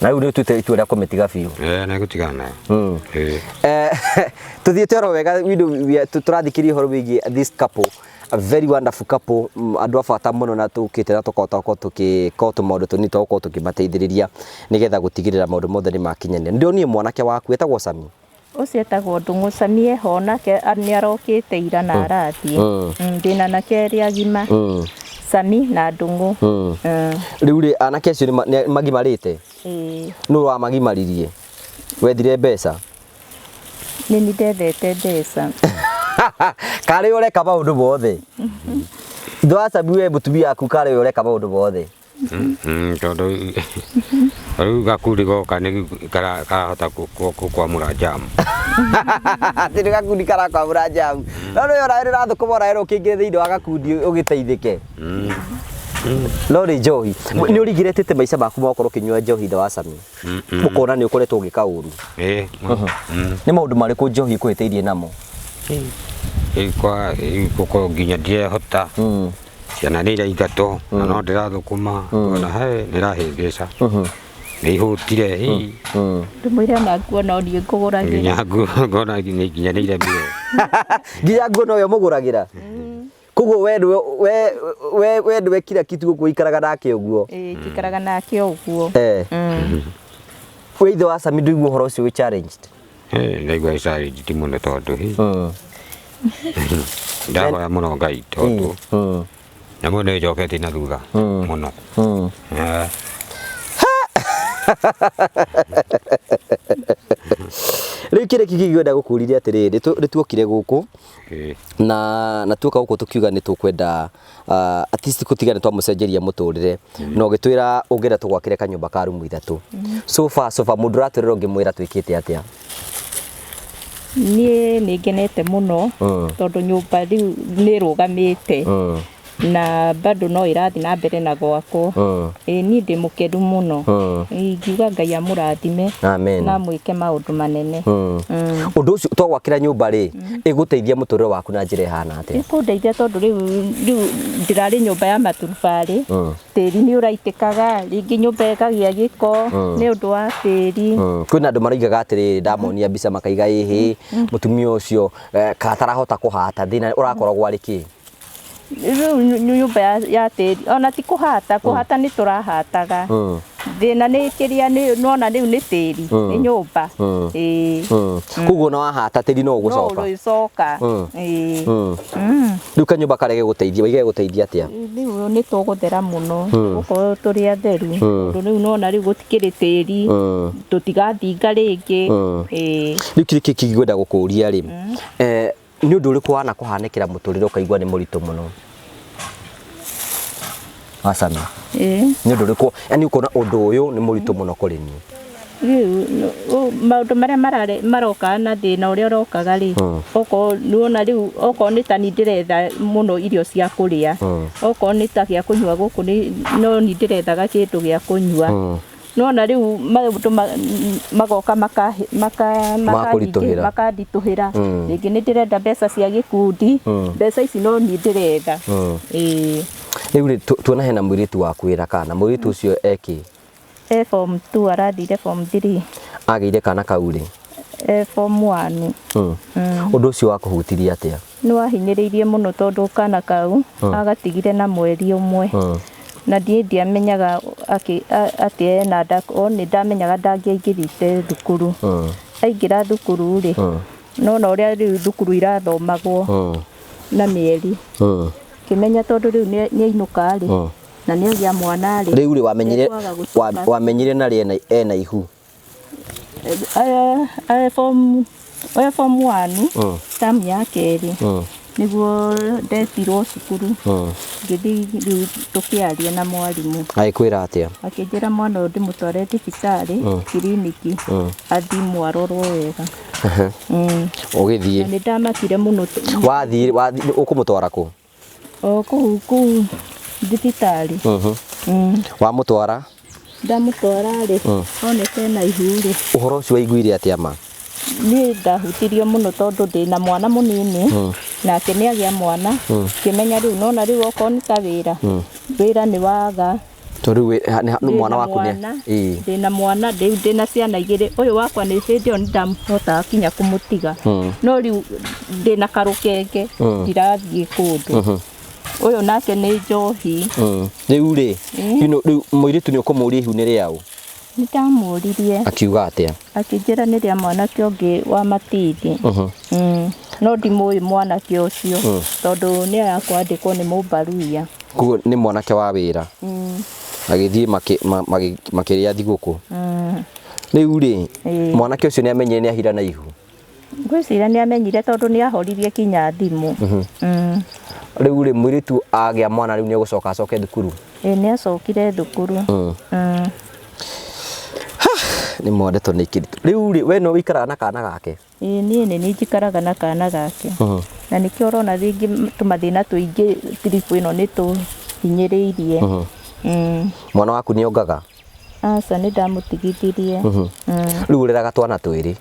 Na rĩu nĩ ũtuĩte itua rĩa kũmĩtiga biũ? Nĩ ngũtigana nayo. Tũthiĩte oro wega, tũrathikĩrĩria ũhoro wĩgiĩ this couple, a very wonderful couple, andũ a bata mũno na tũkĩte na tũkahota gũkorwo tũgĩka tũmaũndũ tũnini twa gũkorwo tũkĩmateithĩrĩria nĩgetha gũtigĩrĩra maũndũ mothe nĩ makinyanĩra. Ndĩronire mwanake waku etagwo Sami. Ũcio etagwo Ndung'u. Sami eho nake nĩ arokĩte ira na arathiĩ. Ndĩna anake erĩ agima. Sami na Ndung'u. Rĩu rĩ, anake acio nĩ magimarĩte? Ĩĩ. Nũ wamagimaririe? Wethire mbeca? Nĩ niĩ ndethete mbeca. Karĩ ũreka maũndũ mothe? Ithe wa Sami we mũtumia waku karĩ we ũreka maũndũ mothe. Tondũ rĩu gakundi goka nĩ karahota kũkwamũra njamu. Atĩ nĩ gakundi karakwamũra njamu. No nĩ ona ũrathũkũma ona werwo ũkĩingĩre thĩinĩ wa gakundi ũgĩteithĩke. No nĩ njohi. Nĩ ũrigiretĩte maica maku ma gũkorwo ũkĩnyua njohi ithe wa Sami? Ũkona nĩ ũkoretwo ũgĩka ũru. Ĩĩ. Nĩ maũndũ marĩkũ njohi ĩkũhĩtĩirie namo? Kwa gũkorwo nginya ndirehota. Ciana nĩ iraingatwo na no ndĩrathũkũma ona he nĩ irahĩngĩca. Nĩ ihũtire Ndĩmwĩre na nguo no niĩ ngũgũragĩra. Nginya nguo ngona nginya nĩ iremire. Nginya nguo nowe ũmũgũragĩra. Koguo we nĩwe we we nĩwe kila kitu gũkũ ũikaraga nake ũguo. Ĩĩ njikaraga nake ũguo. We ithe wa Sami ndũigua ũhoro ũcio wĩ challenged? Ndaigua challenged mũno tondũ ndahoya mũno Ngai tondũ nyamũ nĩ ĩnjoketie na thutha mũno. Rĩu kĩrĩa kĩngĩ ngwenda gũkũririe atĩrĩrĩ, nĩ tuokire gũkũ na tuoka gũkũ tũkiuga nĩ tũkwenda at least gũtiga nĩ twamũcenjeria mũtũrĩre na ũgĩtwĩra ũngĩenda tũgwakĩre kanyũmba ka rumu 3. So far mũndũ ũratwĩrĩra ũngĩmwĩra twĩkĩte atĩa? Niĩ nĩ ngenete mũno tondũ nyũmba rĩu nĩ ĩrũgamĩte na bado no ĩrathiĩ na mbere na gwakwo. Ĩĩ niĩ ndĩ mũkenu mũno. Ingiuga Ngai amũrathime na amwĩke maũndũ manene. Ũndũ ũcio twagwakĩra nyũmba rĩ, ĩgũteithia mũtũrĩre waku na njĩra ĩhana atĩa? Ĩkũndeithia tondũ rĩu ndĩrarĩ nyũmba ya maturubarĩ, tĩri nĩ ũraitĩkaga, rĩngĩ nyũmba ĩkagĩa gĩko nĩ ũndũ wa tĩri. Kwĩna andũ maroigaga atĩrĩrĩ, ndamonia mbica makaiga ĩhĩ, mũtumia ũcio katarahota kũhata, thĩna ũrakoragwo arĩ kĩ? Rĩu nyũmba ya tĩri ona ti kũhata, kũhata nĩ tũrahataga. Thĩna nĩ kĩrĩa nĩ nona rĩu nĩ tĩri, nĩ nyũmba. Ĩĩ. Koguo ona wahata tĩri no ũgũcoka. No ũrĩcoka. Ĩĩ. Rĩu kanyũmba karĩa gegũteithia, waiga gegũteithia atĩa? Rĩu nĩ tũgũthera mũno, gũkorwo tũrĩ atheru. Tondũ rĩu nona rĩu gũtikĩrĩ tĩri, tũtigathinga rĩngĩ. Ĩĩ. Rĩu kĩrĩa kĩngĩ ngwenda gũkũria rĩ, nĩ ũndũ ũrĩkũ wanakũhanĩkĩra mũtũrĩre ũkaigua nĩ mũritũ mũno? Acami. Nĩ ũndũ ũrĩkũ, yaani ũkona ũndũ ũyũ nĩ mũritũ mũno kũrĩ niĩ? Rĩu maũndũ marĩa maroka na thĩna ũrĩa ũrokaga rĩ, okorwo nĩwona rĩu okorwo nĩ ta niĩ ndĩretha mũno irio cia kũrĩa, okorwo nĩ ta gĩa kũnyua gũkũ no niĩ ndĩrethaga kĩndũ gĩa kũnyua. Nĩwona rĩu maũndũ magoka makanditũhĩra. Rĩngĩ nĩ ndĩrenda mbeca cia gĩkundi, mbeca ici no niĩ ndĩretha. Ĩĩ. Rĩu rĩ, tuona hena mũirĩtu waku wĩra kana, mũirĩtu ũcio ekĩ? E form 2 arathire form 3. Agĩire kana kau rĩ? E form 1. Ũndũ ũcio wakũhutirie atĩa? Nĩ wahinyĩrĩirie mũno tondũ kana kau agatigire na mweri ũmwe. Na ndiĩ ndiamenyaga atĩ ena nda, o nĩ ndamenyaga ndangĩaingĩrĩte thukuru. Aingĩra thukuru rĩ, nona ũrĩa rĩu thukuru irathomagwo na mĩeri. Kĩmenya tondũ rĩu nĩ ainũka rĩ, na nĩ agĩa mwana rĩ. Rĩu rĩ wamenyire na rĩ ena ihu? Form 1, term ya kerĩ. Nĩguo ndetirwo cukuru. Ngĩthiĩ rĩu tũkĩaria na mwarimũ. Agĩkwĩra atĩa? Akĩnjĩra mwana ũyũ ndĩmũtware thibitarĩ, kiriniki, athimwo arorwo wega. Ũgĩthiĩ? Na nĩ ndamakire mũno. Wathiĩ, ũkũmũtwara kũ? O kũu thibitarĩ. Wamũtwara? Ndamũtwara rĩ, onete na ihu rĩ. Ũhoro ũcio waiguire atĩa ma? Niĩ ndahutirio mũno tondũ ndĩna mwana mũnini, nake nĩ agĩa mwana, ngĩmenya rĩu nona rĩu okorwo nĩ ta wĩra, wĩra nĩ waga. Tondũ rĩu mwana waku nĩ ndĩna mwana, rĩu ndĩna ciana igĩrĩ, ũyũ wakwa nĩ hĩndĩ ĩyo nĩndahotaga kinya kũmũtiga. No rĩu ndĩna karũkenge, ndirathiĩ kũndũ. Ũyũ nake nĩ njohi. Rĩu rĩ, rĩu mũirĩtu nĩ ũkũmũria ihu nĩ rĩaũ? Nĩ ndamũririe. Akiuga atĩa? Akĩnjĩra nĩ rĩa mwanake ũngĩ wa Matithi. No ndimũĩ mwanake ũcio, tondũ nĩ arakwandĩkwo nĩ mũmbaruia. Koguo nĩ mwanake wa wĩra. Agĩthiĩ makĩrĩa thigũkũ. Rĩu rĩ, mwanake ũcio nĩ amenyire nĩ ahira na ihu? Ngwĩciria nĩ amenyire tondũ nĩ ahoririe kinya thimũ. Rĩu rĩ mũirĩtu agĩa mwana rĩu nĩ egũcoka acoke thukuru? Ĩĩ nĩ acokire thukuru. Nĩ mwandeto nĩ kĩritũ. Rĩu rĩ we no wĩikaraga na kana gake? Ĩĩ niĩ nĩ niĩ njikaraga na kana gake. Na nĩkĩo ũrona rĩngĩ tũmathĩna tũingĩ tiribu ĩno nĩ tũhinyĩrĩirie. Mwana waku nĩ ongaga? Aca nĩ ndamũtigithirie. Rĩu ũreraga twana twĩrĩ?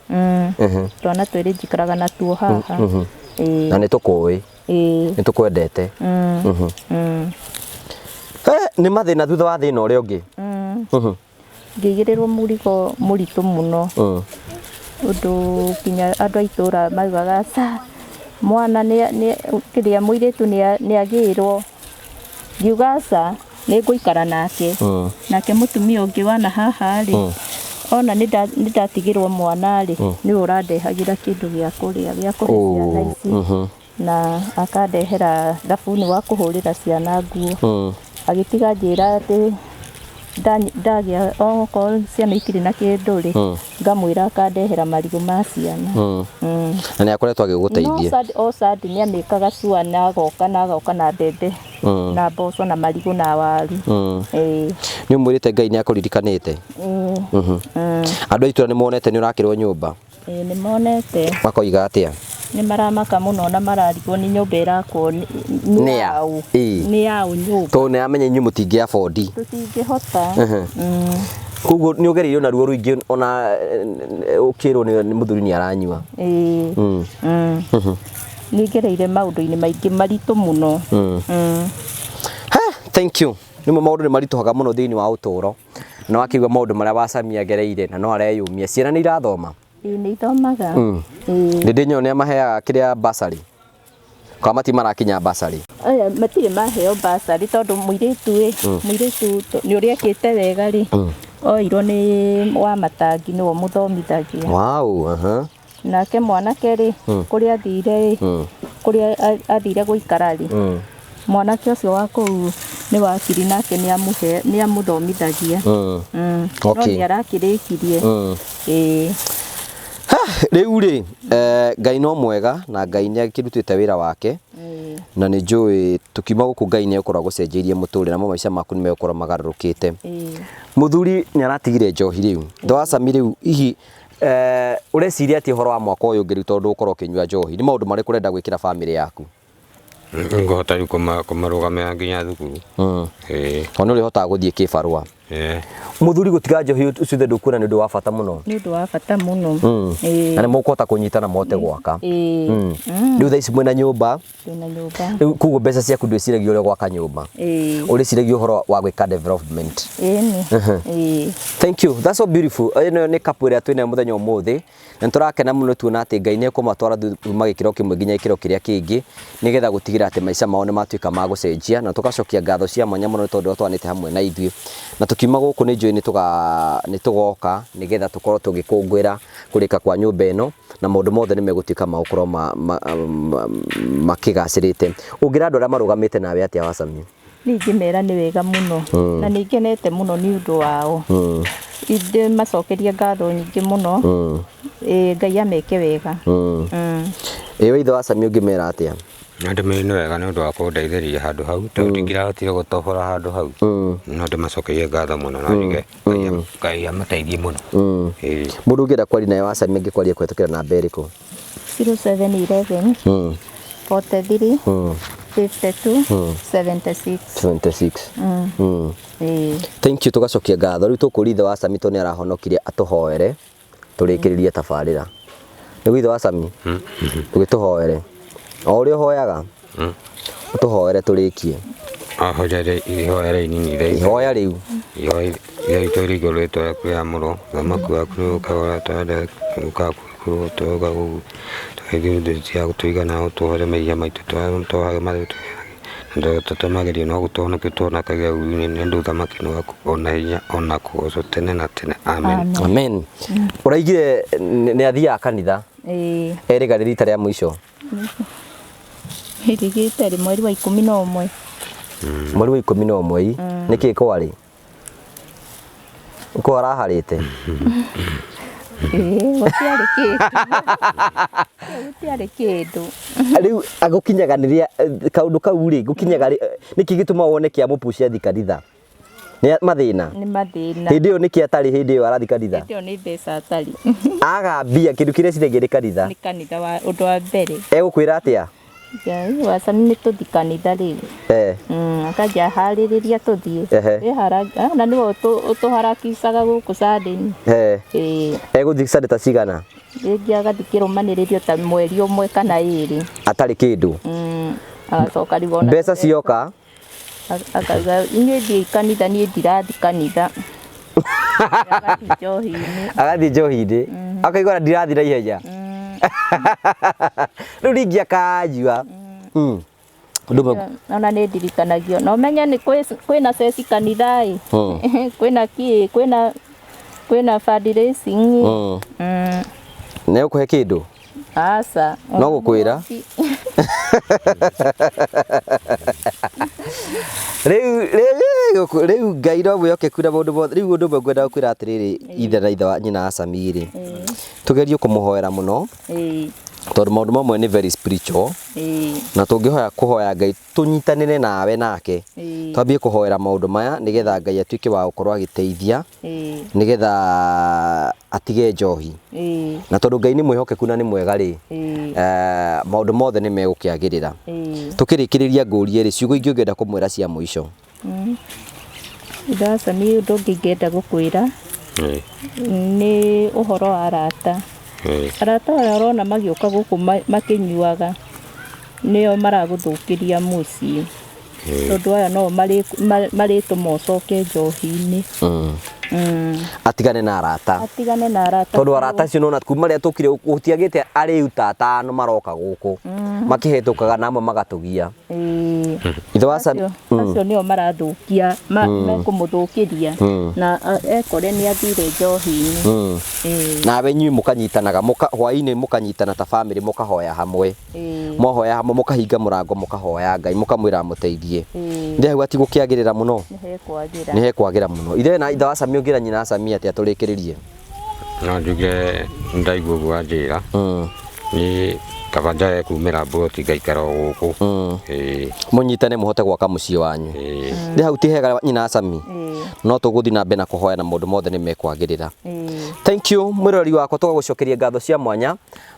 Twana twĩrĩ njikaraga natuo haha. Na nĩ tũkũĩ? Nĩ tũkwendete? Nĩ mathĩna thutha wa thĩna ũrĩa ũngĩ? Ngĩigĩrĩrwo mũrigo mũritũ mũno. Ũndũ nginya andũ a itũra maugaga ca mwana nĩ kĩrĩa mũirĩtu nĩ agĩrwo. Ngiuga aca nĩ ngũikara nake. Nake mũtumia ũngĩ wana haha rĩ, ona nĩ ndatigĩrwo mwana rĩ, nĩwe ũrandehagĩra kĩndũ gĩa kũrĩa gĩa kũhe ciana ici. Na akandehera thabuni wa kũhũrĩra ciana nguo. Agĩtiga njĩra atĩ ndagĩa okorwo ciana itirĩ na kĩndũ rĩ, ngamwĩra akandehera marigũ ma ciana. Na nĩ akoretwo agĩgũteithia? No o Sunday nĩ amĩkaga cua na agoka na agoka na mbembe na mboco na marigũ na waru. Nĩ ũmwĩrĩte Ngai nĩ akũririkanĩte? Andũ a itũra nĩ monete nĩ ũrakĩrwo nyũmba? Ĩĩ nĩ monete. Makoiga atĩa? Nĩ maramaka mũno na mararigwo nĩ nyũmba ĩrakwo nĩ yaũ. Nĩ yaũ nyũmba. Tondũ nĩ amenya inyuĩ mũtingĩ afford. Tũtingĩhota. Koguo nĩ ũgereirio na ruo rũingĩ ona ũkĩrwo nĩ mũthuri nĩ aranyua. Ĩĩ. Nĩ ngereire maũndũ-inĩ maingĩ maritũ mũno. Thank you. Nĩmo maũndũ nĩ maritũhaga mũno thĩinĩ wa ũtũũro. Na wakĩigua maũndũ marĩa Wacamia agereire na no areyũmia. Ciana nĩ irathoma? Ĩĩ nĩ ithomaga. Nĩ ndĩnyona nĩ amaheaga kĩrĩa bursary. Kwa mati marakinya bursary. Aya matirĩ maheo bursary tondũ mũirĩtu ĩ, mũirĩtu nĩ ũrĩa ekĩte wega rĩ, oirwo nĩ wa matangi nĩwe mũthomithagia. Wow, Nake mwanake rĩ, kũrĩa athire rĩ, kũrĩa athire gũikara rĩ, mwanake ũcio wa kũu nĩ wakiri nake nĩ amũthomithagia. No nĩ arakĩrĩkirie. Ĩĩ. Rĩu rĩ, Ngai no mwega na Ngai nĩ akĩrutĩte wĩra wake. Na nĩ njũĩ tũkiuma gũkũ Ngai nĩ egũkorwo agũcenjeirie mũtũrĩre namo maica maku nĩ megũkorwo magarũrũkĩte. Mũthuri nĩ aratigire njohi rĩu. Ndwacami rĩu hihi ũreciria atĩ ũhoro wa mwaka ũyũ ũngĩ rĩu tondũ ũkorwo ũkĩnyua njohi nĩ maũndũ marĩkũ ũrenda gwĩkĩra bamĩrĩ yaku? Ngũhota rĩu kũmarũgamĩrĩra nginya thukuru. Tondũ nĩ ũrĩhotaga gũthiĩ kĩbarũa. Mũthuri gũtiga njohi ũcio ndũkuona nĩ ũndũ wa bata mũno? Nĩ ũndũ wa bata mũno. Na nĩ mũkũhota kũnyitana mũhote gwaka. Rĩu thaa ici mwĩna nyũmba? Twĩna nyũmba. Rĩu koguo mbeca ciaku ndwĩciragia ũrĩa gwaka nyũmba? Ũrĩciragia ũhoro wa gwĩka development. Ĩĩ. Thank you. That's so beautiful. Ĩno nĩ couple ĩrĩa twĩnayo mũthenya ũmũthĩ. Na nĩtũrakena mũno tuona atĩ Ngai nĩ ekũmatwara kuma gĩkĩro kĩmwe nginya gĩkĩro kĩrĩa kĩngĩ nĩgetha gũtigĩrĩra atĩ maica mao nĩ matuĩka ma gũcenjia na tũgacokia ngatho cia mwanya mũno nĩ tondũ twanĩte hamwe na ithuĩ. Na tũkiuma gũkũ nĩ njũĩ nĩ tũgoka nĩgetha tũkorwo tũgĩkũngũĩra kũrĩka kwa nyũmba ĩno na maũndũ mothe nĩ megũtuĩka ma gũkorwo makĩgacĩrĩte. Ũngĩra andũ arĩa marũgamĩte nawe atĩa Wacamia? Niĩ ingĩmera nĩ wega mũno na nĩ ngenete mũno nĩ ũndũ wao. Ndĩmacokerie ngatho nyingĩ mũno. Ngai ameke wega. Ĩĩ we ithe Wacamia ũngĩmera atĩa? Ndĩmere nĩ wega nĩ ũndũ wa kũndeithĩrĩria handũ hau tondũ ndingĩrahotire gũtobora handũ hau. No ndĩmacokerie ngatho mũno na njuge Ngai amateithie mũno. Mũndũ ũngĩenda kwaria nawe Wacamia angĩkwaria kũhetũkĩra namba ĩrĩkũ? 0711 43 52 76. 76. Thank you tũgacokia ngatho. Rĩu tũkũria ithe wa Sami tondũ nĩ arahonokire atũhoere tũrĩkĩrĩrie tabarĩra. Nĩguo ithe wa Sami? Ũgĩtũhoere. O ũrĩa ũhoyaga? Ũtũhoere tũrĩkie. Ihoya inini ithe. Ihoya rĩu. Ihoya ithe witũ igũrũ rĩtwa rĩaku rĩamũrwo, ũthamaki waku nĩũũke ũrĩa twendete ũkaga kũrwo tũũka gũkũ. Tũhe cia gũtũigana ũtũohere mehia maitũ tũohage marĩa tũtũmagerio no gũtũhonokia tũhonokagia ũũru-inĩ nĩ ũndũ ũthamaki nĩ waku ona hinya ona kũgoocwo tene na tene. Amen. Amen. Ũraigire nĩ athiaga kanitha? Ĩĩ. Erĩga rĩ rita rĩa mũico? Ĩrĩgĩte rĩ mweri wa 11. Mweri wa 11? Nĩkĩ kwarĩ? Ko araharĩte? Ĩĩ, gũtiarĩ kĩndũ. Gũtiarĩ kĩndũ. Rĩu agũkinyaga nĩrĩa kaũndũ kau rĩ gũkinyaga rĩ nĩkĩ gĩtũma wone kĩa mũpucia athi kanitha? Nĩ mathĩna. Nĩ mathĩna. Hĩndĩ ĩyo nĩkĩ atarĩ hĩndĩ ĩyo arathi kanitha? Hĩndĩ ĩyo nĩ mbeca atarĩ. Aga mbia kĩndũ kĩrĩa ciragia nĩ kanitha. Nĩ kanitha wa ũndũ wa mbere. Egũkwĩra atĩa? Ngai wacani nĩ tũthi kanitha rĩu. Eh. Akanjia harĩrĩria tũthiĩ. Ehe. Na nĩwe ũtũharakicaga gũkũ Sunday-inĩ. Eh. Ĩĩ. Egũthiĩ Sunday ta cigana? Rĩngĩ agathiĩ kĩrũmanĩrĩrio ta mweri ũmwe kana ĩrĩ. Atarĩ kĩndũ. Agacoka rĩu ona Mbeca cioka? Akauga inyuĩ thiĩi kanitha niĩ ndirathiĩ kanitha. Agathiĩ njohi-inĩ. Agathiĩ njohi-inĩ. Akaigua ndirathiĩ na ihenya. Rĩu ningĩ akanyua. Ũndũ ũmwe. Ona nĩ ndirikanagio. Na ũmenye nĩ kwĩna ceci kanitha ĩ. Kwĩna kĩ, kwĩna fundraising. Nĩ ũkũhe kĩndũ? Aca. No gũkwĩra. Rĩu rĩu Ngai no mwĩhokeku na maũndũ mothe. Rĩu ũndũ ũmwe ngwenda gũkwĩra atĩrĩrĩ, ithe na ithe wa nyina Asami rĩ, tũgerie kũmũhoera mũno, tondũ maũndũ mamwe nĩ very spiritual, na tũngĩhoya kũhoya Ngai tũnyitanĩre nawe nake, twambie kũhoera maũndũ maya nĩgetha Ngai atuĩke wa gũkorwo agĩteithia, nĩgetha atige njohi. Na tondũ Ngai nĩ mwĩhokeku na nĩ mwega rĩ, maũndũ mothe nĩ megũkĩagĩrĩra. Tũkĩrĩkĩrĩria ngũrie rĩ, ciugo ingĩ ũngĩenda kũmwĩra cia mũico? Ndacani ũndũ ũngĩ ingĩenda gũkwĩra nĩ ũhoro wa arata. Arata aya ũrona magĩũka gũkũ makĩnyuaga nĩo maragũthũkĩria mũciĩ. Tondũ aya no marĩtũma ũcoke njohi-inĩ. Atigane na arata. Atigane na arata. Tondũ arata acio nona kuma rĩrĩa tũkire gũtiagĩte arĩu ta atano maroka gũkũ. Makĩhĩtũkaga na amwe magatũgia. Ithe wa Acio nĩo marathũkia, mekũmũthũkĩria na ekore nĩ athire njohi-inĩ. Nawe inyuĩ mũkanyitanaga, hwaĩ-inĩ mũkanyitana ta bamĩrĩ mũkahoya hamwe. Mwahoya hamwe mũkahinga mũrango mũkahoya Ngai mũkamwĩra amũteithie. Nĩ hau atigũkĩagĩrĩra mũno. Nĩ Nĩ hekwagĩra mũno. Ithe na ithe wa Sami ũngĩra nyina Sami atĩa tũrĩkĩrĩrie? No njuge ndaigua ũguo anjĩra. Nĩ kaba njage kumĩra mburoti ngaikara o gũkũ. Mũnyitane mũhote gwaka mũciĩ wanyu. Nĩ hau ti hega nyina Sami. No tũgũthiĩ na mbere na kũhoya na maũndũ mothe nĩ mekwagĩrĩra. Thank you mwĩroreri wakwa, tũgagũcokeria ngatho cia mwanya.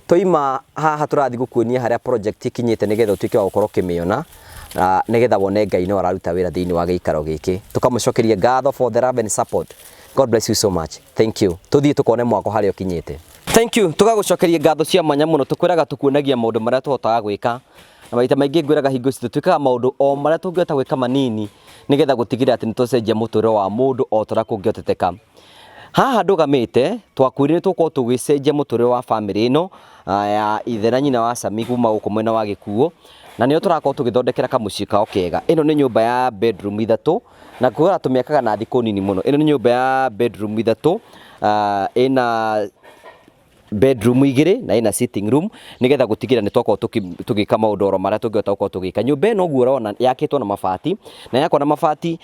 Twaima haha tũrathiĩ gũkuonia harĩa project ikinyĩte nĩgetha ũtuĩke wa gũkorwo ũkĩmĩona, nĩgetha wone Ngai no araruta wĩra thĩinĩ wa gĩikaro gĩkĩ. Tũkamũcokeria ngatho for the love and support. God bless you so much. Thank you. Tũthiĩ tũkone mwako harĩa ũkinyĩte. Thank you. Tũgagũcokeria ngatho cia mwanya mũno. Tũkwĩraga tũkuonagia maũndũ marĩa tũhotaga gwĩka. Na maita maingĩ ngwĩraga hingo citũ twĩkaga maũndũ o marĩa tũngĩhota gwĩka manini nĩgetha gũtigĩrĩra atĩ nĩtwacenjia mũtũrĩre wa mũndũ o ta ũrĩa kũngĩhoteteka. Haha ndũgamĩte twakwĩrire tũkorwo tũgĩcenjia mũtũrĩre wa bamĩrĩ ĩno ya ithe na nyina wa Sami kuma gũkũ mwena wa Gĩkuũ, na nĩo tũrakorwo tũgĩthondekera kamũciĩ kao kega. Ĩno nĩ nyũmba ya bedroom ithatũ, na kwĩrora tũmĩakaga na thikũ nini mũno. Ĩno nĩ nyũmba ya bedroom ithatũ, ĩna bedroom igĩrĩ na ĩna sitting room, nĩgetha gũtigĩrĩra nĩ twakorwo tũgĩka maũndũ oro marĩa tũngĩhota gũkorwo tũgĩka. Nyũmba ĩno ũguo ũrona yakĩtwo na mabati, na yakwo na mabati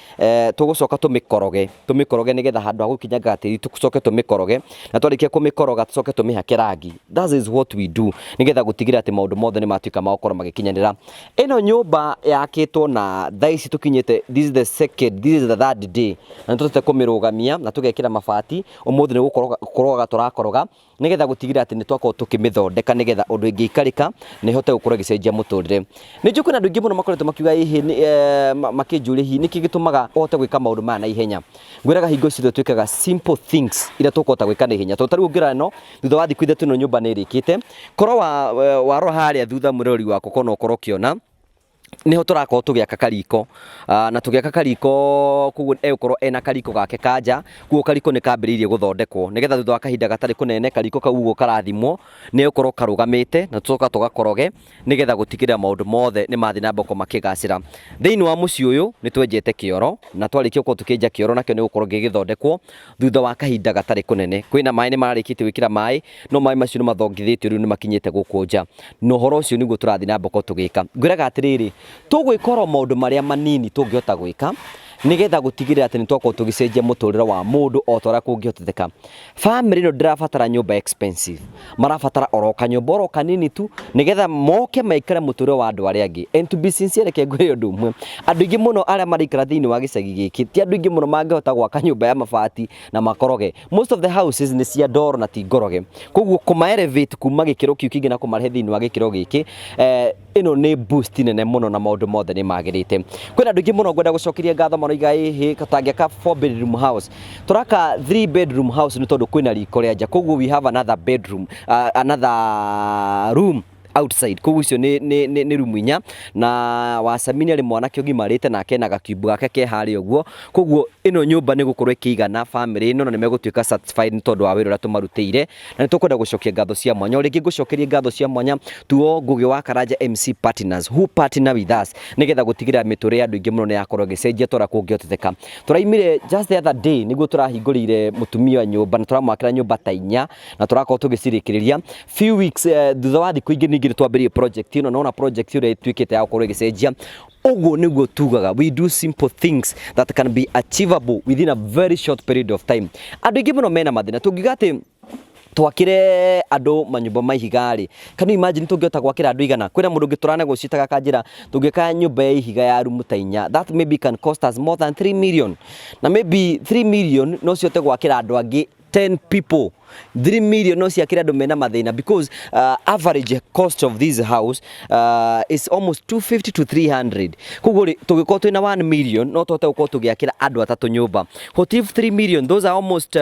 tũgũcoka tũmĩkoroge, tũmĩkoroge nĩgetha handũ ha gũkinyangaga tĩri tũcoke tũmĩkoroge, na twarĩkia kũmĩkoroga tũcoke tũmĩhake rangi. That is what we do nĩgetha gũtigĩrĩra atĩ maũndũ mothe nĩ matuĩka ma gũkorwo magĩkinyanĩra. Ĩno nyũmba yakĩtwo na thaa ici tũkinyĩte, this is the second, this is the third day, na nĩ tũhotete kũmĩrũgamia na tũgekĩra mabati. Ũmũthĩ nĩ gũkoroga tũrakoroga nĩgetha gũtigĩrĩra atĩ nĩ twakorwo tũkĩmĩthondeka nĩgetha ũndũ ĩngĩikarĩka na ĩhote gũkorwo ĩgĩcenjia mũtũrĩre. Nĩ njũĩ kwĩna andũ aingĩ mũno makoretwo makiuga ĩhĩ, makĩnjũria hihi nĩkĩ gĩtũmaga ũhote gwĩka maũndũ maya na ihenya. Ngwĩraga hingo ciothe twĩkaga simple things iria tũkũhota gwĩka na ihenya. Tondũ ta rĩu ũngĩrora ĩno, thutha wa thikũ ithatũ ĩno nyũmba nĩ ĩrĩkĩte. Korwo warora harĩa thutha mwĩroreri wakwa korwo no ũkorwo ũkĩona, niho tũrakorwo tũgĩaka kariko, na tũgĩaka kariko koguo egũkorwo ena kariko gake ka nja, koguo kariko nĩ kambĩrĩirie gũthondekwo nĩgetha thutha wa kahinda gatarĩ kũnene kariko kau ũguo karathimwo nĩ egũkorwo karũgamĩte na tũcoka tũgakoroge nĩgetha gũtigĩrĩra maũndũ mothe nĩ mathiĩ na mbere gũkorwo makĩgacĩra. Thĩinĩ wa mũciĩ ũyũ nĩ twenjete kĩoro na twarĩkia gũkorwo tũkĩenja kĩoro nakĩo nĩ gũkorwo gĩgĩthondekwo thutha wa kahinda gatarĩ kũnene. Kwĩna maĩ nĩ mararĩkĩtie gwĩkĩra maĩ no maĩ macio nĩ mathongithĩtio rĩu nĩ makinyĩte gũkũ nja, na ũhoro ũcio nĩguo tũrathiĩ na mbere gũkorwo tũgĩka. Ngwĩraga atĩrĩrĩ, tũgwĩka oro maũndũ marĩa manini tũngĩhota gwĩka Nĩgetha gũtigĩrĩra atĩ nĩ twakorwo tũgĩcenjia mũtũrĩre wa mũndũ o ta ũrĩa kũngĩhoteteka. Famĩlĩ ĩno ndĩrabatara nyũmba expensive, marabatara oro kanyũmba oro kanini tu nĩgetha moke maikare mũtũrĩre wa andũ arĩa angĩ. And to be sincere, reke ngwĩre ũndũ ũmwe, andũ aingĩ mũno arĩa maraikara thĩinĩ wa gĩcagi gĩkĩ ti andũ aingĩ mũno mangĩhota gwaka nyũmba ya mabati na makoroge. Most of the houses nĩ cia ndoro na ti ngoroge. Koguo kũma elevate kuma gĩkĩro kĩu kĩngĩ na kũmarehe thĩinĩ wa gĩkĩro gĩkĩ, ĩno nĩ boost nene mũno na maũndũ mothe nĩ magĩrĩte. Kwĩna andũ aingĩ mũno ngwenda gũcokeria ngatho maroiga ĩhĩ tũtangĩaka 4 bedroom house. Tũraka 3 bedroom house nĩ tondũ kwĩna riko rĩa nja, koguo we have another bedroom, another room outside. Koguo icio nĩ rumu inya na Wacami nĩ arĩ mwanake ũgimarĩte nake ena gakiumbu gake ke harĩa ũguo. Koguo ĩno nyũmba nĩ gũkorwo ĩkĩigana famĩlĩ ĩno na nĩ megũtuĩka satisfied nĩ tondũ wa wĩra ũrĩa tũmarutĩire. Na nĩ tũkwenda gũcokia ngatho cia mwanya. O rĩngĩ ngũcokerie ngatho cia mwanya to all Ngũgĩ wa Karanja MC partners who partner with us nĩgetha gũtigĩrĩra mĩtũrĩre ya andũ aingĩ mũno nĩ yakorwo ĩgĩcenjia ta ũrĩa kũngĩhoteteka. Tũraimire just the other day nĩguo tũrahingũrĩire mũtumia nyũmba na tũramwakĩra nyũmba ta inya na tũrakorwo tũgĩcirĩkĩrĩria few weeks, thutha wa thikũ ingĩ ningĩ nĩ twambĩrĩirie project ĩno, nona project ĩrĩa ĩtuĩkĩte ya gũkorwo ĩgĩcenjia. Ũguo nĩguo tugaga, we do simple things that can be achievable within a very short period of time. Andũ aingĩ mũno mena mathĩna, tũngiuga atĩ twakĩre andũ manyũmba ma ihiga rĩ, can you imagine tũngĩhota gwakĩra andũ igana? Kwĩna mũndũ ũngĩ tũranegotiate akanjĩra tũngĩka nyũmba ya ihiga ya rumu ta inya, that maybe can cost us more than 3 million, na maybe 3 million no cihote gwakĩra andũ angĩ 10 people. 3 million no ciakĩre andũ mena mathĩna, because average cost of this house is almost 250 to 300. Koguo rĩ, tũngĩkorwo twĩna 1 million no tũhote gũkorwo tũgĩakĩra andũ atatũ nyũmba. What if 3 million? Those are almost,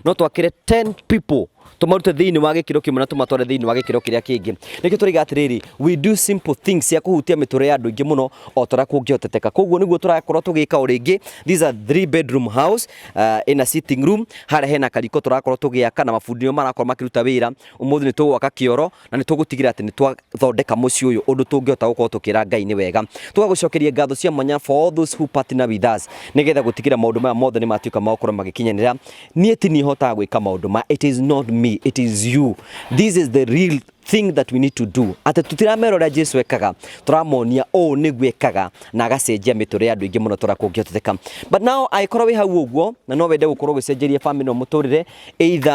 no twakĩre 10 people, tũmarute thĩinĩ wa gĩkĩro kĩmwe na tũmatware thĩinĩ wa gĩkĩro kĩrĩa kĩngĩ. Nĩkĩo tũraiga atĩrĩrĩ, we do simple things cia kũhutia mĩtũrĩre ya andũ aingĩ mũno o ta ũrĩa kũngĩhoteteka. Koguo nĩguo tũrakorwo tũgĩka o rĩngĩ. These are three bedroom house, ĩna sitting room harĩa hena kariko tũrakorwo tũgĩaka na mabundi nĩo marakorwo makĩruta wĩra. Ũmũthĩ nĩ tũgwaka kĩoro na nĩ tũgũtigĩrĩra atĩ nĩ twathondeka mũciĩ ũyũ ũndũ tũngĩhota gũkorwo tũkĩra Ngai nĩ wega. Tũgagũcokeria ngatho cia mwanya for all those who partner with us nĩgetha gũtigĩrĩra maũndũ maya mothe nĩ matuĩka ma gũkorwo magĩkinyanĩra. Niĩ ti niĩ hotaga gwĩka maũndũ maya, it is not me, it is you. This is the real thing that we need to do, atĩ tũtiramera ũrĩa Jesu ekaga, tũramonia ũũ nĩguo ekaga na agacenjia mĩtũrĩre ya andũ aingĩ mũno tũrĩa kũngĩhoteteka. But now angĩkorwo wĩ hau ũguo na no wende gũkorwo ũgĩcenjeria famĩlĩ no mũtũrĩre, either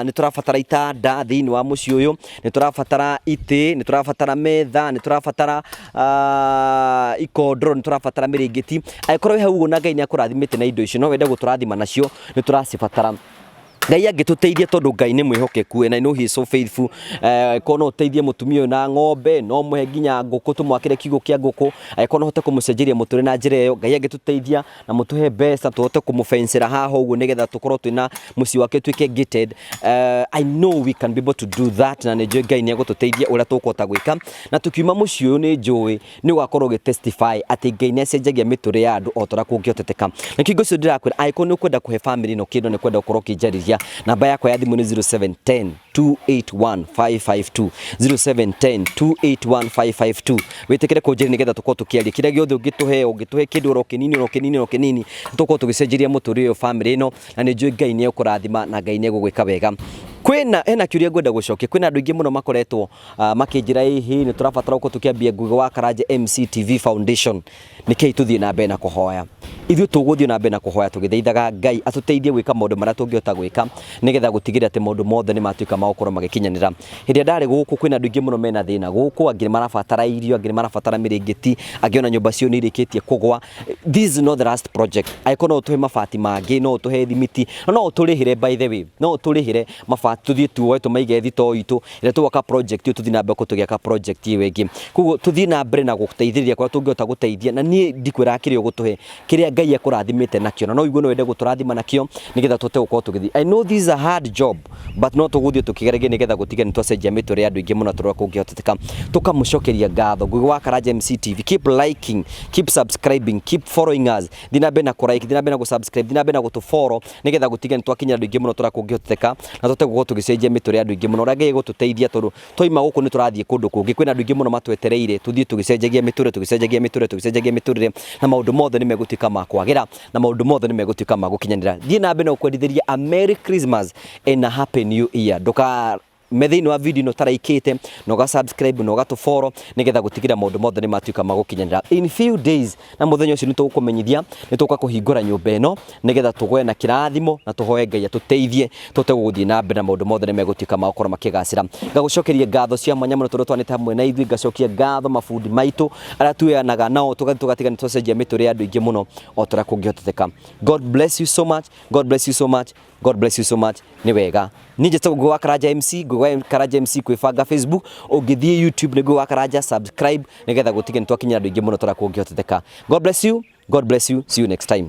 nĩ tũrabatara itanda thĩinĩ wa mũciĩ ũyũ, nĩ tũrabatara itĩ, nĩ tũrabatara metha, nĩ tũrabatara ikondoro, nĩ tũrabatara mĩrĩngĩti, angĩkorwo wĩ hau ũguo na Ngai nĩ akũrathimĩte na indo icio, no wende gũtũrathima nacio, nĩ tũracibatara. Ngai angĩtũteithia, tondũ Ngai nĩ mwĩhokeku and I know he is so faithful, korwo no ũteithie mũtumia ũyũ na ng'ombe, no mũhe nginya ngũkũ, tũmwakĩre kiugũ kĩa ngũkũ, angĩkorwo no ũhote kũmũcenjeria mũtũrĩre na njĩra ĩyo. Ngai angĩtũteithia na mũtũhe mbeca tũhote kũmũbencera haha ũguo nĩgetha tũkorwo twĩna mũciĩ wake ũtuĩke gated, I know we can be able to do that, na nĩ njũĩ Ngai nĩ egũtũteithia ũrĩa tũkũhota gwĩka. Na tũkiuma mũciĩ ũyũ, nĩ njũĩ nĩ ũgakorwo ũgĩ testify atĩ Ngai nĩ acenjagia mĩtũrĩre ya andũ o ta ũrĩa kũngĩhoteteka. Nĩkĩo hingo ciothe ndĩrakwĩra, angĩkorwo nĩ ũkwenda kũhe famĩlĩ ĩno kĩndũ, nĩ kwenda gũkorwo ũkĩnjarĩria, namba yakwa ya thimũ nĩ 0710 281 552, 0710 281 552. Wĩtĩkĩre kũnjĩra nĩgetha tũkorwo tũkĩaria kĩrĩa gĩothe ũngĩtũhe, ũngĩtũhe kĩndũ oro kĩnini, oro kĩnini, oro kĩnini, tũkorwo tũgĩcenjeria mũtũrĩre ũyũ famĩlĩ ĩno, na nĩ njũĩ Ngai nĩ egũkũrathima na Ngai nĩ egũgwĩka wega. Kwĩna hena kĩũria ngwenda gũcokia. Kwĩna andũ aingĩ mũno makoretwo makĩnjĩra ĩhĩ nĩ tũrabatara gũkorwo tũkĩambia Ngũgĩ wa Karanja MCTV Foundation. Nĩkĩi tũthiĩ na mbere na kũhoya? Ithuĩ tũgũthiĩ na mbere na kũhoya tũgĩthaithaga Ngai atũteithie gwĩka maũndũ marĩa tũngĩhota gwĩka nĩgetha gũtigĩrĩra atĩ maũndũ mothe nĩ matuĩka ma gũkorwo magĩkinyanĩra. Hĩndĩ ĩrĩa ndarĩ gũkũ, kwĩna andũ aingĩ mũno mena thĩna gũkũ, angĩ nĩ marabatara irio, angĩ nĩ marabatara mĩrĩngĩti, angĩ ona nyũmba ciao nĩ irĩkĩtie kũgwa. This is not the last project. Angĩkorwo no ũtũhe mabati mangĩ, no ũtũhe thimiti, no ũtũrĩhĩre, by the way, no ũtũrĩhĩre mabati tũthiĩ tuoe tũmaige thitoo itũ ĩrĩa tũgwaka project ĩyo, tũthiĩ na mbere tũgĩaka project ĩyo ĩngĩ. Koguo tũthiĩ na mbere na gũteithĩrĩria kũrĩa tũngĩhota gũteithia, na niĩ ndikwĩraga kĩrĩa ũgũtũhe, kĩrĩa Ngai akũrathimĩte nakĩo, na no ũigue no wende gũtũrathima nakĩo nĩgetha tũhote gũkorwo tũgĩthiĩ. I know this is a hard job, but no tũgũthiĩ tũkĩgeragia nĩgetha gũtige nĩ twacenjia mĩtũrĩre ya andũ aingĩ mũno tũrĩa kũngĩhoteteka. Tũkamũcokeria ngatho. Ngũgĩ wa Karanja MCTV, keep liking, keep subscribing, keep following us. Thiĩ na mbere na kũ like, thiĩ na mbere na gũ subscribe, thiĩ na mbere na gũtũ follow nĩgetha gũtige nĩ twakinyĩra andũ aingĩ mũno tũrĩa kũngĩhoteteka na tũhote gũkorwo tũgĩcenjia mĩtũrĩre ya andũ aingĩ mũno ũrĩa Ngai egũtũteithia, tondũ twaima gũkũ nĩ tũrathiĩ kũndũ kũngĩ. Kwĩna andũ aingĩ mũno matwetereire tũthiĩ tũgĩcenjagia mĩtũrĩre, tũgĩcenjagia mĩtũrĩre, tũgĩcenjagia mĩtũrĩre, na maũndũ mothe nĩ megũtuĩka ma kwagĩra na maũndũ mothe nĩ megũtuĩka ma gũkinyanĩra. Thiĩ na mbere na gũkwendithĩria a Merry Christmas and a Happy New Year. Ndũka Me thĩinĩ wa video ĩno ũtaraikĩte na ũga subscribe na ũgatũ follow nĩgetha gũtigĩra maũndũ mothe nĩ matuĩka ma gũkinyanĩra in few days. Na mũthenya ũcio nĩ tũgũkũmenyithia nĩ tũka kũhingũra nyũmba ĩno nĩgetha tũgwe na kĩrathimo na tũhoe Ngai atũteithie tũhote gũgũthiĩ na mbere na maũndũ mothe nĩ megũtuĩka ma gũkorwo makĩgacĩra. Ngagũcokeria ngatho cia mwanya mũno tondũ twanĩte hamwe na ithuĩ. Ngacokia ngatho mabundi maitũ arĩa tuoyanaga nao tũgathiĩ tũgatiga nĩ twacenjia mĩtũrĩre ya andũ aingĩ mũno o ta ũrĩa kũngĩhoteteka. God bless you so much. God bless you so much. God bless you so much. Nĩ wega. Niĩ njĩtagwo Ngũgĩ wa Karanja MC, Ngũgĩ wa Karanja MC kwĩbanga Facebook, ũngĩthiĩ YouTube nĩ Ngũgĩ wa Karanja, subscribe nĩgetha gũtige nĩ twakinyĩra andũ aingĩ mũno ta ũrĩa kũngĩhoteteka. God bless you. God bless you. See you next time.